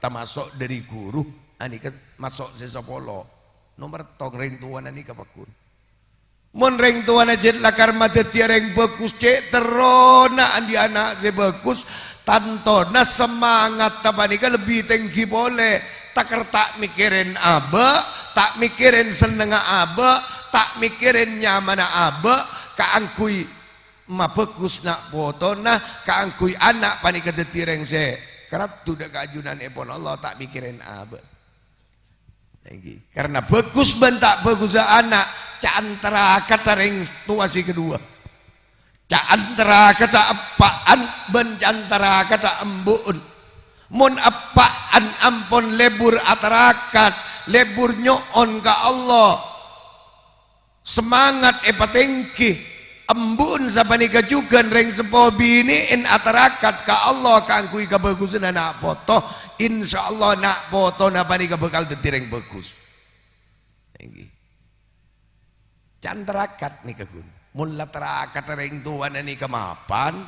tamaso' dhâri ghuru, anèka maso' sè sapolo. Nomer tong rèng towana nèka paggun. Mon rèng towana jhât lakar madhâddhiyâ rèng bhâgus, cè' terrona andi' ana' sè bhâgus, tantona samangatta panèka lebbi tèngghi polè. Takèr ta' mèkkèrèn abâ', ta' mèkkèrèn sennengnga abâ', ta' mèkkèrèn nyamana abâ', kaangghuy mabhâgus na' potona, kaangghuy ana' panèka dhâddhi rèng sè karaddhu dhâ' ka ajunanèpon Allah, ta' mèkkèrèn abâ'. Èngghi. Karna bhâgus bân ta' bhâgussa ana', ca'an tarakat rèng towa sè kaduwâ. Ca'an tarakat eppa'na bân ca'an tarakat embu'na. Mon eppa'na ampon lebur atarakat, lebur nyo'on ka Allah, semangat èpatèngghi, Embu'en sapanèka jhughân rèng seppo binè'en atarakat ka Allah kaangghuy kabhâghusânna na' poto, insyaallah na' potona panèka bhâkal dhâddhi rèng bhâghus. Èngghi. Can tarakat nèka, ghun. Mon la tarakat rèng towana nèka mapan,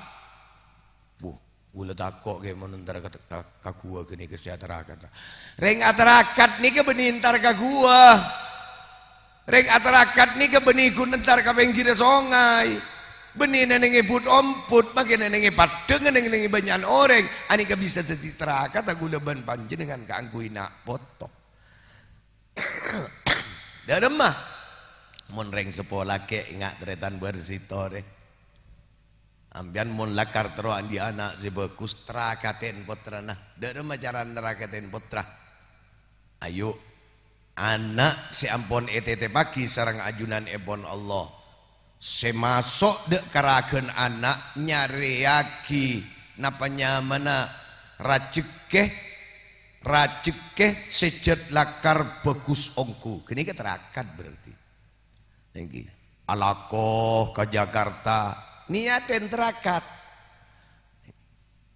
wuh, ghulâ tako' kè mon entar ka, ka, ka ghuwâ ghânèka sè atarakat. Rèng atarakat nèka bânnè entar ka ghuwâ. Rèng atarakat nèka bânnè ghun entar ka pèngghirra songay. Bânnè nèngnèngè but-omput, makè nèngnèngè paddhângnga, nèngnèngè bânnya'an orèng. Anèka bisa dhâddhi tarakat ghulâ bân panjhennengngan kaangghuy na' poto. Dhâremma, mon rèng seppo lakè', enga' tarètan bârsitore. Ampèyan mon lakar terro andi' ana' sè bhâghus, tarakaten pottrana. Dhâremma carana tarakaten pottra? Ayo, ana' sè ampon ètètèpaghi sareng ajunanèpon Allah, sè maso' dâ' ka ragân ana' nyarèyaghi napa nyamana rajhekkè, rajhekkè sè jhât lakar bhâghus ongghu. Ghânèka tarakat berarti. Èngghi. Alako ka Jakarta, niyaten tarakat.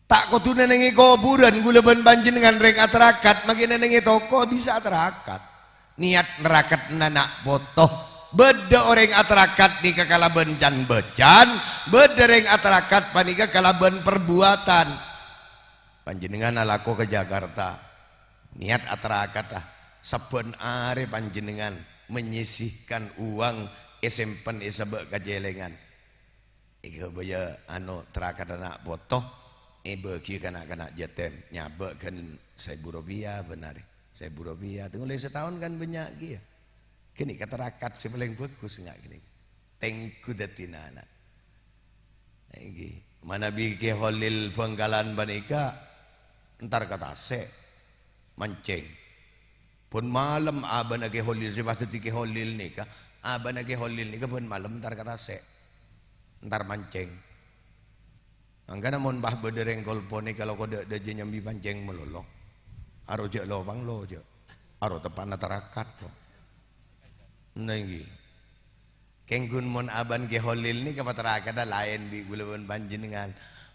Ta' kodhu nèngnèngè kobhurân, ghulâ bân panjhennengngan rèng atarakat, makè nèngnèngè toko bisa atarakat. Niyat narakat na' poto. Bâdâ orèng atarakat nèka kalabân can-bâcan, bâdâ rèng atarakat panèka kalabân parbuwâtan. Panjhennengngan alako ka Jakarta, niyat atarakata. Sabbhân arè panjhennengngan menyisihkan uwang èsempen è sabâ' kacèlèngan. Èghâbâyâ, ano, trakadhâ na' poto, èbâghi ka na'-kana' jâtèm, nyabâ' ghân saèbu ropèya bân arè. Saèbu ropèya, tèngghâl sataon kan bânnya' kèya. Ghânèka tarakat sè palèng bhâghus, nga' ghânèka. Tèngghu dhâddhina ana'. Èngghi, manabi Kè Kholil Bhângkalan panèka entar ka tasè', mancèng. Bân malem abâ'na Kè Kholil, sè pas dhâddhi Kè Kholil nèka, abâ'na Kè Kholil nèka bân malem entar ka tasè'. Entar mancèng. Mangkana mon pas bâdâ rèng kolpo nèka lako dâ'-dâjâ nyambi pancèng malolo. Aro jâ' lopang lo, jâ'. Aro teppa'na tarakat lo. Nah, èngghi. Kèng ghun mon abâ'na Kè Kholil nèka patarakadhâ laèn bi' ghulâ bân panjhennengngan.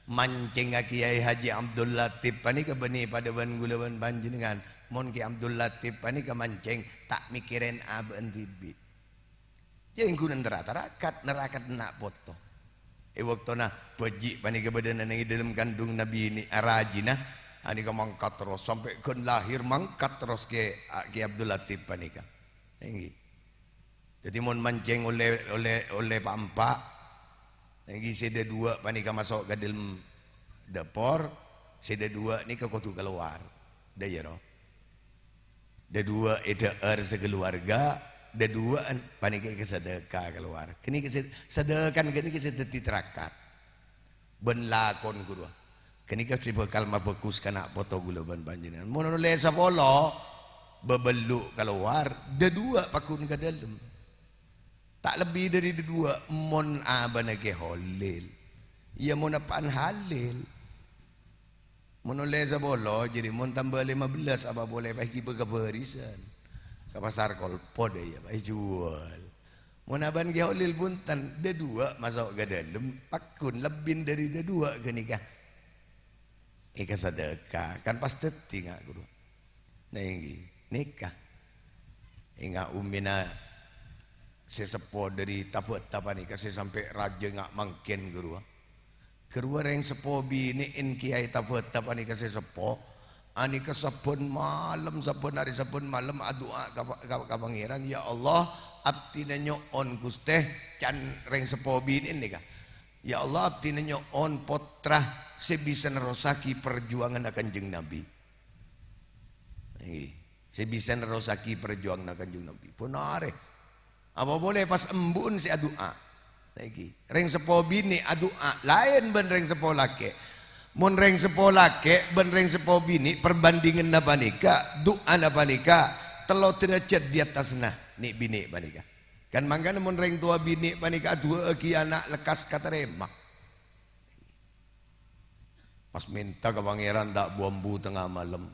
Mancèngnga Kèyaè Haji Abdul Latif panèka bânnè padâ bân ghulâ bân panjhennengngan. Mon Kè Abdul Latif panèka mancèng, ta' mèkkèrèn abâ'na dhibi'. Jâ' ghun entar tarakat, narakat na' poto. È bâktona bhâji' panèka bâdâ neng è dâlem kandhungnga binè', arajina, anèka mangkat terros, sampè' ghân lahèr mangkat terros Kè, Kè Abdul Latif panèka. Èngghi. Dhâddhi, mon mancèng ollè, ollè, ollè pa'-empa', èngghi sè dâduwâ' panèka maso' ka dâlem dâpor, sè dâduwâ' nèka kodhu kalowar. Dâ' iyâ, ro? Dâduwâ' è dâ'âr sakalowarga, dâduwâ'ân panèka èkasadâka kalowar. Ghânèka sè, sadâkana ghânèka sè dhâddhi tarakat. Bân lakon ghâruwa. Ghânèka sè bhâkal mabhâghus ka na' poto ghulâ bân panjhennengngan. Mon ollè sapolo, bâbâllu' kalowar, dâduwâ' pagghun ka dâlem. Ta' lebbi dâri dâduwâ', mon abâ'na Kè Kholil. Iyâ, mon eppa'na Kholil. Mon ollè sapolo, jârèya mon tamba lèma bellâs, apa polè pas èghibâ ka bârisân. Ka pasar kolpo dâ' iyâ, pas èjhuwâl. Mon abâ'na Kè Kholil bhunten, dâduwâ' maso' ka dâlem, pagghun lebbina dâri dâduwâ' ghânèka. Èkasadâka, kan pas dhâddhi, nga' ghâruwa. Nah, èngghi, nèka. Ènga' ummina sè seppo dâri Tabata panèka sè sampè' rajâ nga' mangkèn ghâruwa. Ghâruwa rèng seppo binè'en Kèyaè Tabata panèka sè seppo, anèka sabbhân malem, sabbhân arè, sabbhân malem adu'a ka, ka, ka Pangèran, "Ya Allah, abdhina nyo'on, Ghustè," can rèng seppo binè'en nèka. "Ya Allah, abdhina nyo'on pottra sè bisa nerrossaghi parjuwanganna Kanjeng Nabi." Èngghi. Sè bisa nerrossaghi parjuwanganna Kanjeng Nabi. Bân arè. Apa polè pas embu'en sè adu'a. Èngghi. Rèng seppo binè' adu'a laèn bân rèng seppo lakè'. Mon rèng seppo lakè' bân rèng seppo binè' perbandinganna panèka, du'ana panèka tello derajat di attasna nè'-binè' panèka. Kan mangkana mon rèng towa binè' panèka adu'aaghi ana' lekkas katarèma. Pas mènta ka Pangèran ta' bu-ambu tengnga malem.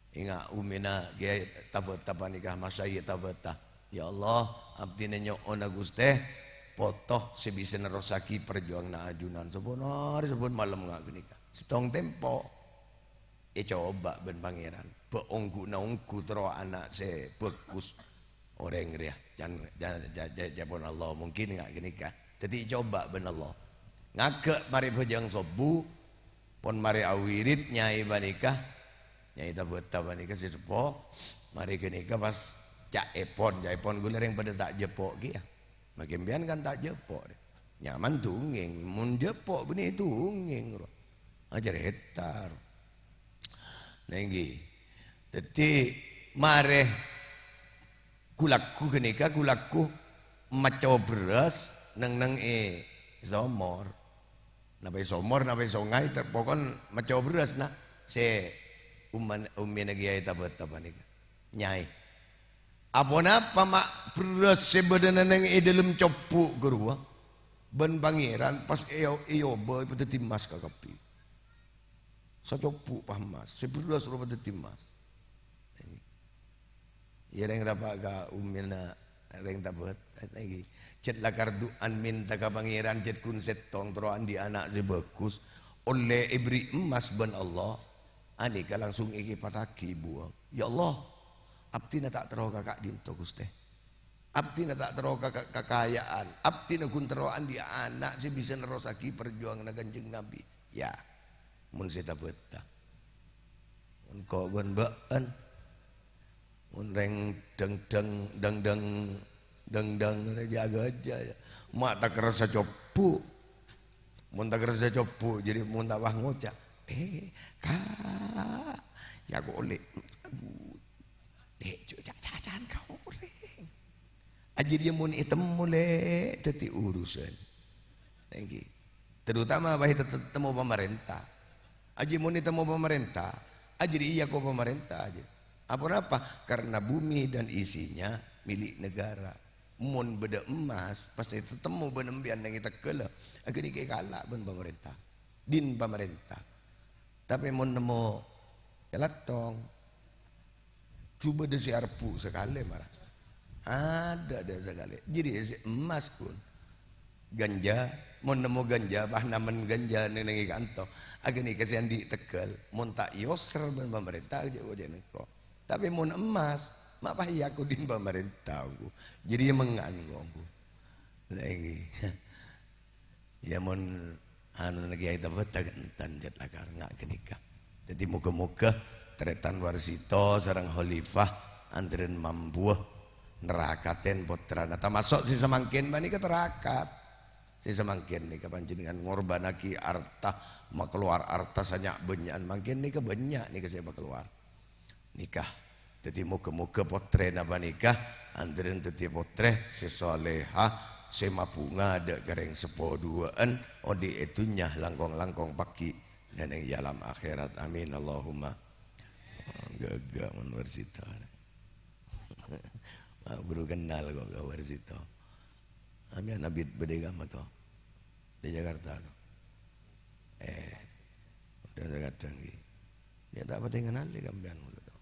Ènga' ummina Kèyaè Tabata panèka, masaya Tabata. "Ya Allah, abdhina nyo'ona, Ghustè, poto sè bisa nerrossaghi parjuwanganna ajunan sabbhân arè sabbhân malem nga' ghânèka. Sèttong tempo ècoba bân Pangèran. Bâ' ongghu-naongghu terro ana' sè bhâghus orèng rèya. Can, can, ca-, ca-, ca-, pon Allah mungkin nga' ghânèka. Dhâddhi ècoba bân Allah. Ngaghâ' marè bhâjâng sobbhu, pon marè awirid nyai panèka, nyai Tabata panèka sè seppo, marè ghânèka pas ca'èpon, ca'èpon ghulâ rèng padâ ta' jhâpo' kèya. Makè sampèyan kan ta' jhâpo', rè. Nyaman dungngèng, mon jhâpo' bânnè dungngèng, ro. Acarèta, ro. Nèngghi. Dhâddhi, marè ghu-lagghu ghânèka, ghu-lagghu maco berrâs neng-neng è somor. Napa è somor, napa è songay, ter-, pokon maco berrâs, na, sè umman-, ummèna Kèyaè Tabata panèka. Nyai. Aponapa ma' berrâs sè bâdâna neng è dâlem cobbu' ghâruwa? Bân Pangèran pas èo-, èobâ èpadhâddhi emmas kakabbhi. Sacobbu' pas emmas, sè berrâs rowa dhâddhi emmas. Iyâ, rèng rapa' ka ummèna rèng Tabata, èngghi. Jhât lakar du'an mènta ka Pangèran, jhât ghun sèttong, terro andi' ana' sè bhâghus, ollè èberri' emmas bân Allah, anèka langsung èkèpattaghi buwâng. "Ya Allah, abdhina ta' terro ka ka'dinto, Ghustè." Abdhina ta' terro ka, ka, kakaja'an. Abdhina ghun terro andi' ana' sè bisa nerrossaghi parjuwanganna Kanjeng Nabi. Ya, mon sè Tabata. Mon ko' bân bâ'ân. Mon rèng dang-dang, dang-dang, dang-dang, jâgâ jâ, ya. Ma' ta' kersa cobbu'. Mon ta' kersa cobbu', jadi mon ta' wah ngoca', "Eh, Ka', ya ko' ollè." Aduh. Lè', jhâ' ca'-caca'an ka orèng. Ajâ rèya mon ètemmo, lè', dhâddhi urusan. Èngghi. Terutama bâ' è tet-, temmo pamarènta. Ajâ mon ètemmo pamarènta, ajâ rèya ko' pamarènta ajâ. Aponapa? Karena bumi dan isinya milik negara. Mon bâdâ emmas, pas ètemmo bân empèyan neng è tegghâlla, aghânèka èkala' bân pamarènta. Din pamarènta. Tapè mon nemmo calathong, Jhubâ' dâ' sè arebbhu' sakalè mara. Adâ', adâ' sakalè. Jadi, sè emmas ghun. Ganja, mon nemmo ganja, pas namen ganja neng-neng è kanto. Aghânèka sè andi' tegghâl, mon ta' èoser bân pamarènta, jhâ', jhâ' nengko. Tapè mon emmas, ma' pas èako din pamarènta, ongghu. Jadi, yâ mengan, ongghu. Lagi. Yâ, mon anona Kèyaè Tabata enten jhât lakar nga' ghânèka. Dhâddhi, moghâ-moghâ Tarètan Warsito sareng Khalifah anḍhârân mampuwâ nrakatèn pottrana. Tamaso' sè samangkèn panèka tarakat. Sè samangkèn nèka panjhennengngan ngorbhânnaghi arta, makalowar arta sanya'-bânnya'an. Mangkèn nèka bânnya' nèka sè èpakalowar. Nèka. Dhâddhi, moghâ-moghâ pottrèna panèka anḍhârân dhâddhiyâ pottrè sè soleha, sè mabhunga dâ' ka rèng seppo duwâ'ân, oḍi' è dhunnya langkong-langkong paggi' neng è alam akhèrat. Amin, Allahumma. Ghâghâ mon Warsito. Ma' buru kennal ko' ka Warsito. Amin, Abit bâḍâ è kamma to? Di Jakarta, to? Eh, kadhâng-kadhâng ghi. Yâ, ta' patè nganalè sampèyan ngono, to.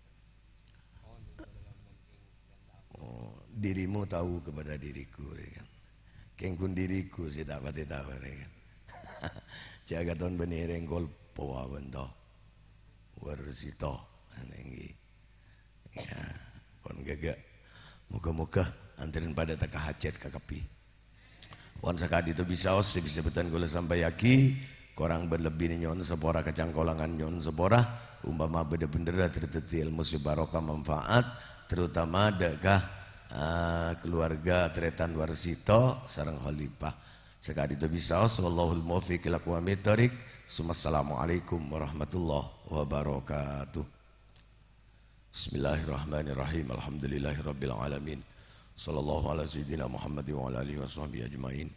Oh, dirimu tahu kepada diriku, ya kan? Kèng ghun diriku sè ta' patè tahu, ya kan? Jhâ' katon bânnè rèng kolpo abân, to. Warsito, nèngghi. Ya, pon ghâghâ. Moghâ-moghâ anḍhârân paḍâ tekka hajhât kakabbhi. Pon saka'ḍinto bisaos sè bisa bhâdhân kaulâ sampayaghi, korang bân lebbina nyo'on sapora, kacangkolangan nyo'on sapora. Ompama bâḍâ bhendherra, dhâddhi èlmo sè barokah manfaat, terutama ḍâ' ka, ah, keluarga Tarètan Warsito sareng Khalifah. Saka'ḍinto bisaos, wallahul muwaffiq ila aqwamit thoriq. Assalamualaikum warahmatullahi wabarakatuh. Bismillahirrahmanirrahim. Alhamdulillahirabbil alamin. Sallallahu ala sayyidina Muhammadin wa ala alihi wa sahbihi ajmain.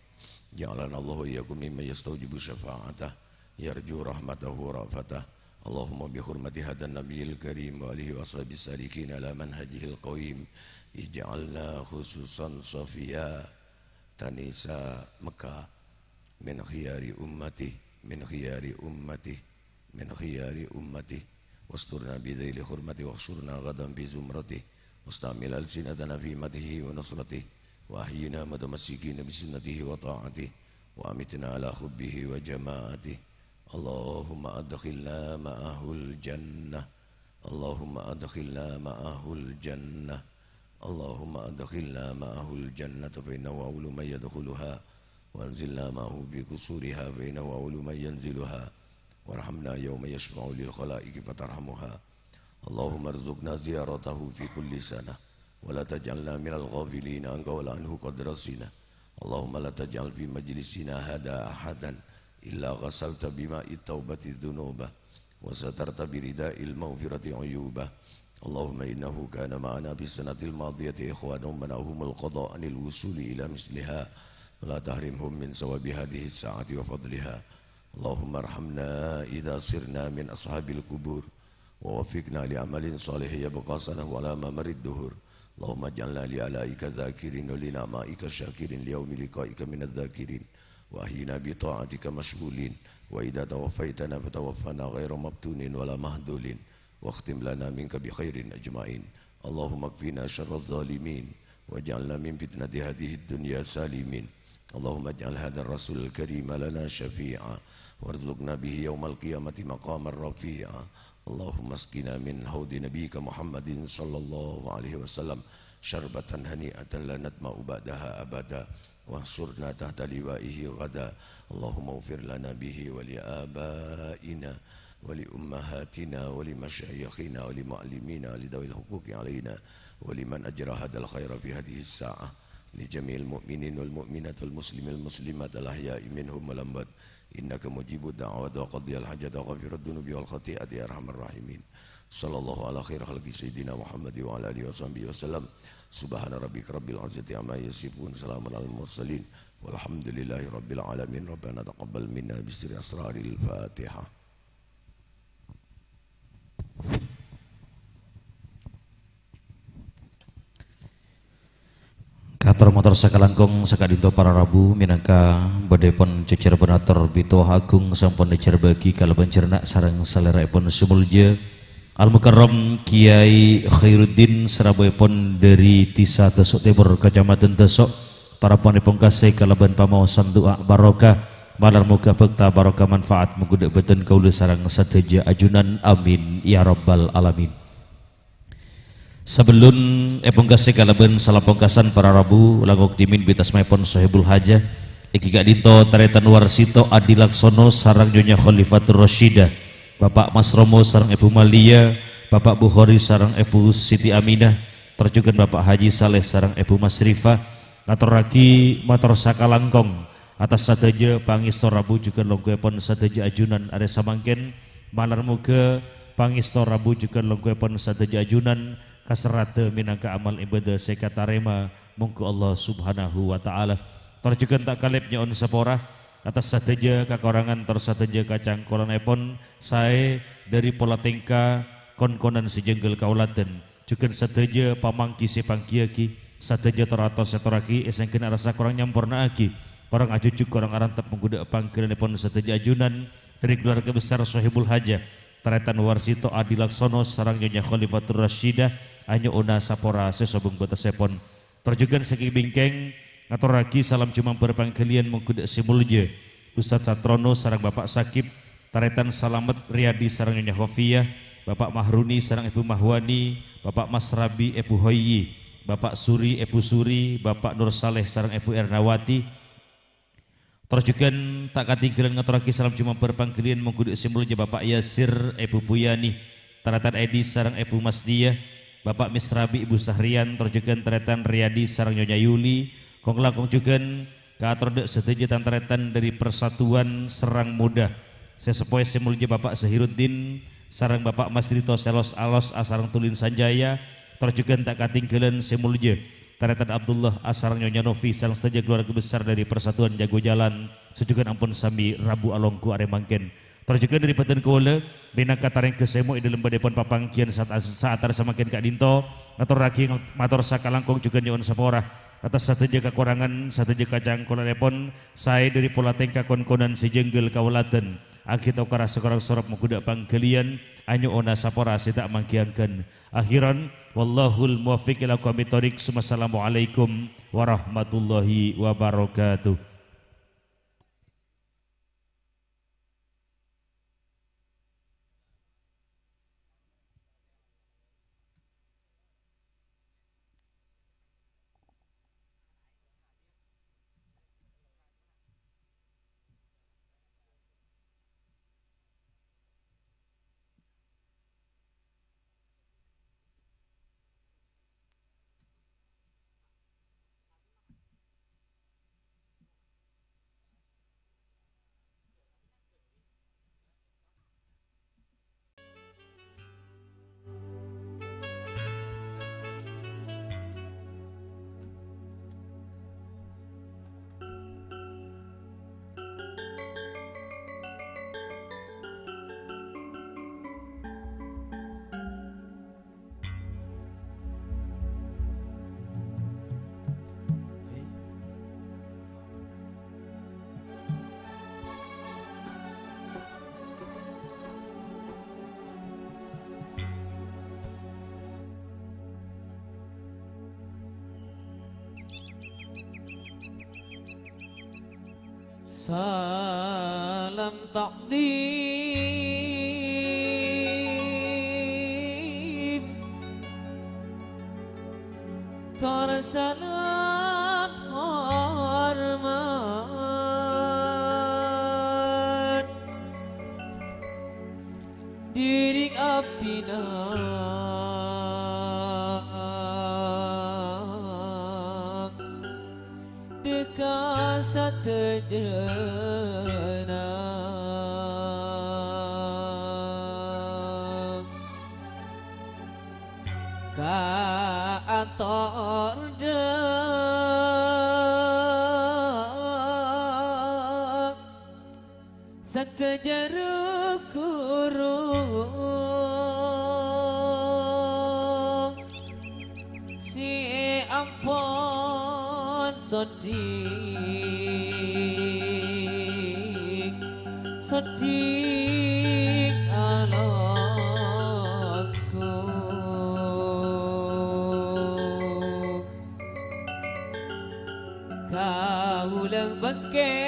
Ja'alana Allahu wa iyyakum mimman yastaujibu syafa'atah, yarju rahmatahu wa ra'fatah. Allahumma bi hurmati hadan nabiyil karim wa alihi wa sahbihi salikin ala manhajihil qawim. Ij'alna khususan safiya tanisa Mekah min khiyari ummati, min khiyari ummati. Min khiyari ummati, wasturna bi dhaili hurmati, wahsyurna ghadan fi zumrati, wastamil alsinatana fi matihi wa nusrati, وأحينا متمسكين بسنته وطاعته، وأمتنا على حبه وجماعته. اللهم أدخلنا معه الجنة. اللهم أدخلنا معه الجنة. اللهم أدخلنا معه الجنة فإنه أول من يدخلها، وأنزلنا معه في قصورها فإنه أول من ينزلها، وارحمنا يوم يشفع للخلائق فترحمها. اللهم ارزقنا زيارته في كل سنة، ولا تجعلنا من الغافلين عنك ولا عنه قدر السنة. اللهم لا تجعل في مجلسنا هذا أحدا إلا غسلت بماء التوبة ذنوبه، وسترت برداء المغفرة عيوبه. اللهم إنه كان معنا في السنة الماضية إخوان منعهم القضاء عن الوصول إلى مثلها، فلا تحرمهم من ثواب هذه الساعة وفضلها. اللهم ارحمنا إذا صرنا من أصحاب القبور، ووفقنا لعمل صالح يبقى أثره على ممر الدهور. اللهم اجعلنا لآلائك ذاكرين ولنعمائك شاكرين ليوم لقائك من الذاكرين، وأحينا بطاعتك مشغولين، وإذا توفيتنا فتوفنا غير مفتونين ولا مخذولين، واختم لنا منك بخير أجمعين. اللهم اكفنا شر الظالمين، واجعلنا من فتنة هذه الدنيا سالمين. اللهم اجعل هذا الرسول الكريم لنا شفيعا، وارزقنا به يوم القيامة مقاما رفيعا. اللهم اسقنا من حوض نبيك محمد صلى الله عليه وسلم شربة هنيئة لا نظمأ بعدها أبدا، واحشرنا تحت لوائه غدا. اللهم اغفر لنا به ولآبائنا ولأمهاتنا ولمشايخنا ولمعلمينا ولذوي الحقوق علينا ولمن أجرى هذا الخير في هذه الساعة، لجميع المؤمنين والمؤمنات والمسلمين والمسلمات الأحياء منهم والأموات، إنك مجيب الدعوات وقاضي الحاجات وغافر الذنوب والخطيئات يا أرحم الراحمين. صلى الله على خير خلقه سيدنا محمد وعلى آله وصحبه وسلم. سبحان ربك رب العزة عما يصفون، سلام على المرسلين، والحمد لله رب العالمين. ربنا تقبل منا بسر أسرار الفاتحة. Kator mator sakalangkong saka'dhinto para rabu, mènangka bhâdhâèpon jhâjhâr bân ator pitowa agung sampon èjhârbâ'âghi kalabân jhârna' sareng salèra'èpon sè molja Al-Mukarram Kiai Khairuddin, sè rabuèpon dhâri Dhisa Daso' Tèmor, Kacamadhân Daso', paraponèpon kasè kalabân pamaosan du'a barokah, malar moghâ bhâkta barokah manfaat mongghu dâ' bâdân kaulâ sareng sadhâjâ ajunan. Amin, ya rabbal alamin. Sabellun èpongkasè kalabân salapongkasan para rabu, langkong dhimèn bi' tasmaèpon Sohibul Hajah, èngghi ka'dhinto Tarètan Warsito Adi Laksono sareng Nyonya Khalifatur Rasyidah, Bapak Mas Romo sareng Èbhu Malia, Bapak Bukhari sareng Èbhu Siti Aminah, tor jhughân Bapak Haji Saleh sareng Èbhu Masrifah, ngatorraghi mator sakalangkong atas sadhâjâ pangèsto rabu jhughân longghuèpon sadhâjâ ajunan arè samangkèn, malar moghâ pangèsto rabu jhughân longghuèpon sadhâjâ ajunan kaserradhâ mènangka amal ibadah sè èkatarèma mongghu Allah Subhanahu wa Ta'ala. Tor jhughân ta' kalèp nyo'on sapora atas sadhâjâ kakorangan tor sadhâjâ kacangkolanèpon saè dhâri pola tèngka kon-konan sè jhânggâl kaoladhân. Jhughân sadhâjâ pamangghi sè èpangghiaghi, sadhâjâ tor-ator sè èatorraghi èsangghâna arassa korang nyampornaaghi, korang ajhujhuk, korang arantep mongghu dâ' pangghâlânnèpon sadhâjâ ajunan dhâri kalowarga besar Sohibul Hajah, Tarètan Warsito Adi Laksono sareng Nyonya Khalifatur Rasyidah, anyo'ona sapora sè sobung bâtessèpon. Tor jhughân sakèng bingkèng ngatorraghi salam jumambar pangghâliyân mongghu dâ' sè molja Ustadz Satrono sareng Bapak Sakib, Tarètan Salamet Riyadi sareng Nyonya Khofiyah, Bapak Mahruni sareng Èbhu Mahwani, Bapak Masrabi Èbhu Hoyi, Bapak Suri Èbhu Suri, Bapak Nur Saleh sareng Èbhu Ernawati. Tor jhughân ta' katinggalân ngatorraghi salam jumambar pangghâliyân mongghu dâ' sè molja Bapak Yasir Èbhu Buyani, Tarètan Edi sareng Èbhu Masdiyah, Bapak Misrabi Èbhu Sahriyan, tor jhughân Tarètan Riyadi sareng Nyonya Yuli, kong-langkong jhughân kaator dâ' sadhâjâ tan-tarètan dhâri Persatuan Serang Muda, sè seppoè sè molja Bapak Zahiruddin sareng Bapak Masrito sè los-alos asareng Tulin Sanjaya, tor jhughân ta' katinggalân sè molja Tarètan Abdullah asareng Nyonya Novi sareng sadhâjâ kalowarga besar dhâri Persatuan Jago Jalan sè jhughân ampon sambi rabu alongghu arè mangkèn. Tor jhughân dhâri bâdân kaulâ, mènangka tarèngghâ sèmo è dhâlem bâdâèpon papangghiyân saat, saat arè samangkèn ka'dhinto, ngatorraghi mator sakalangkong jhughân nyo'on sapora atas sadhâjâ kakorangan, sadhâjâ kacangkolanèpon saè dhâri pola tèngka kon-konan sè jhânggâl kaoladhân. Aghi tokara sakorang sorop magudhâ' pangghâliyân, anyo'ona sapora sè ta' mangghiyanggân. Akhiran, wallahul muwaffiq ila aqwamit thoriq. Summassalamualaikum warahmatullahi wabarakatuh. Salam takzim, salam hormat. Dhirik abdhina dhâ' ka sadhâjâna. Kaator dhâ' sadhâjâ ru-ghuru sè ampon sodik, sodik alako. Kaulâ bângkèt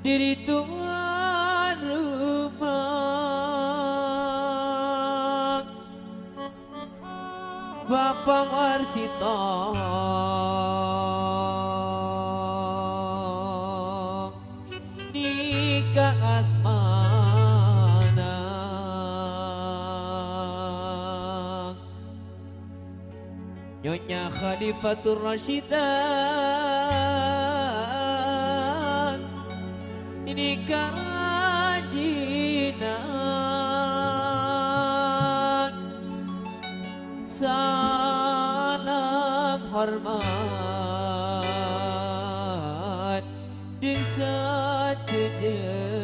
dhâri towan roma, Bapa Warsito nèka asmana. Nyonya Khalifatur Rasyidah nèka rajina. Salam hormat dhâ' sadhâjâ.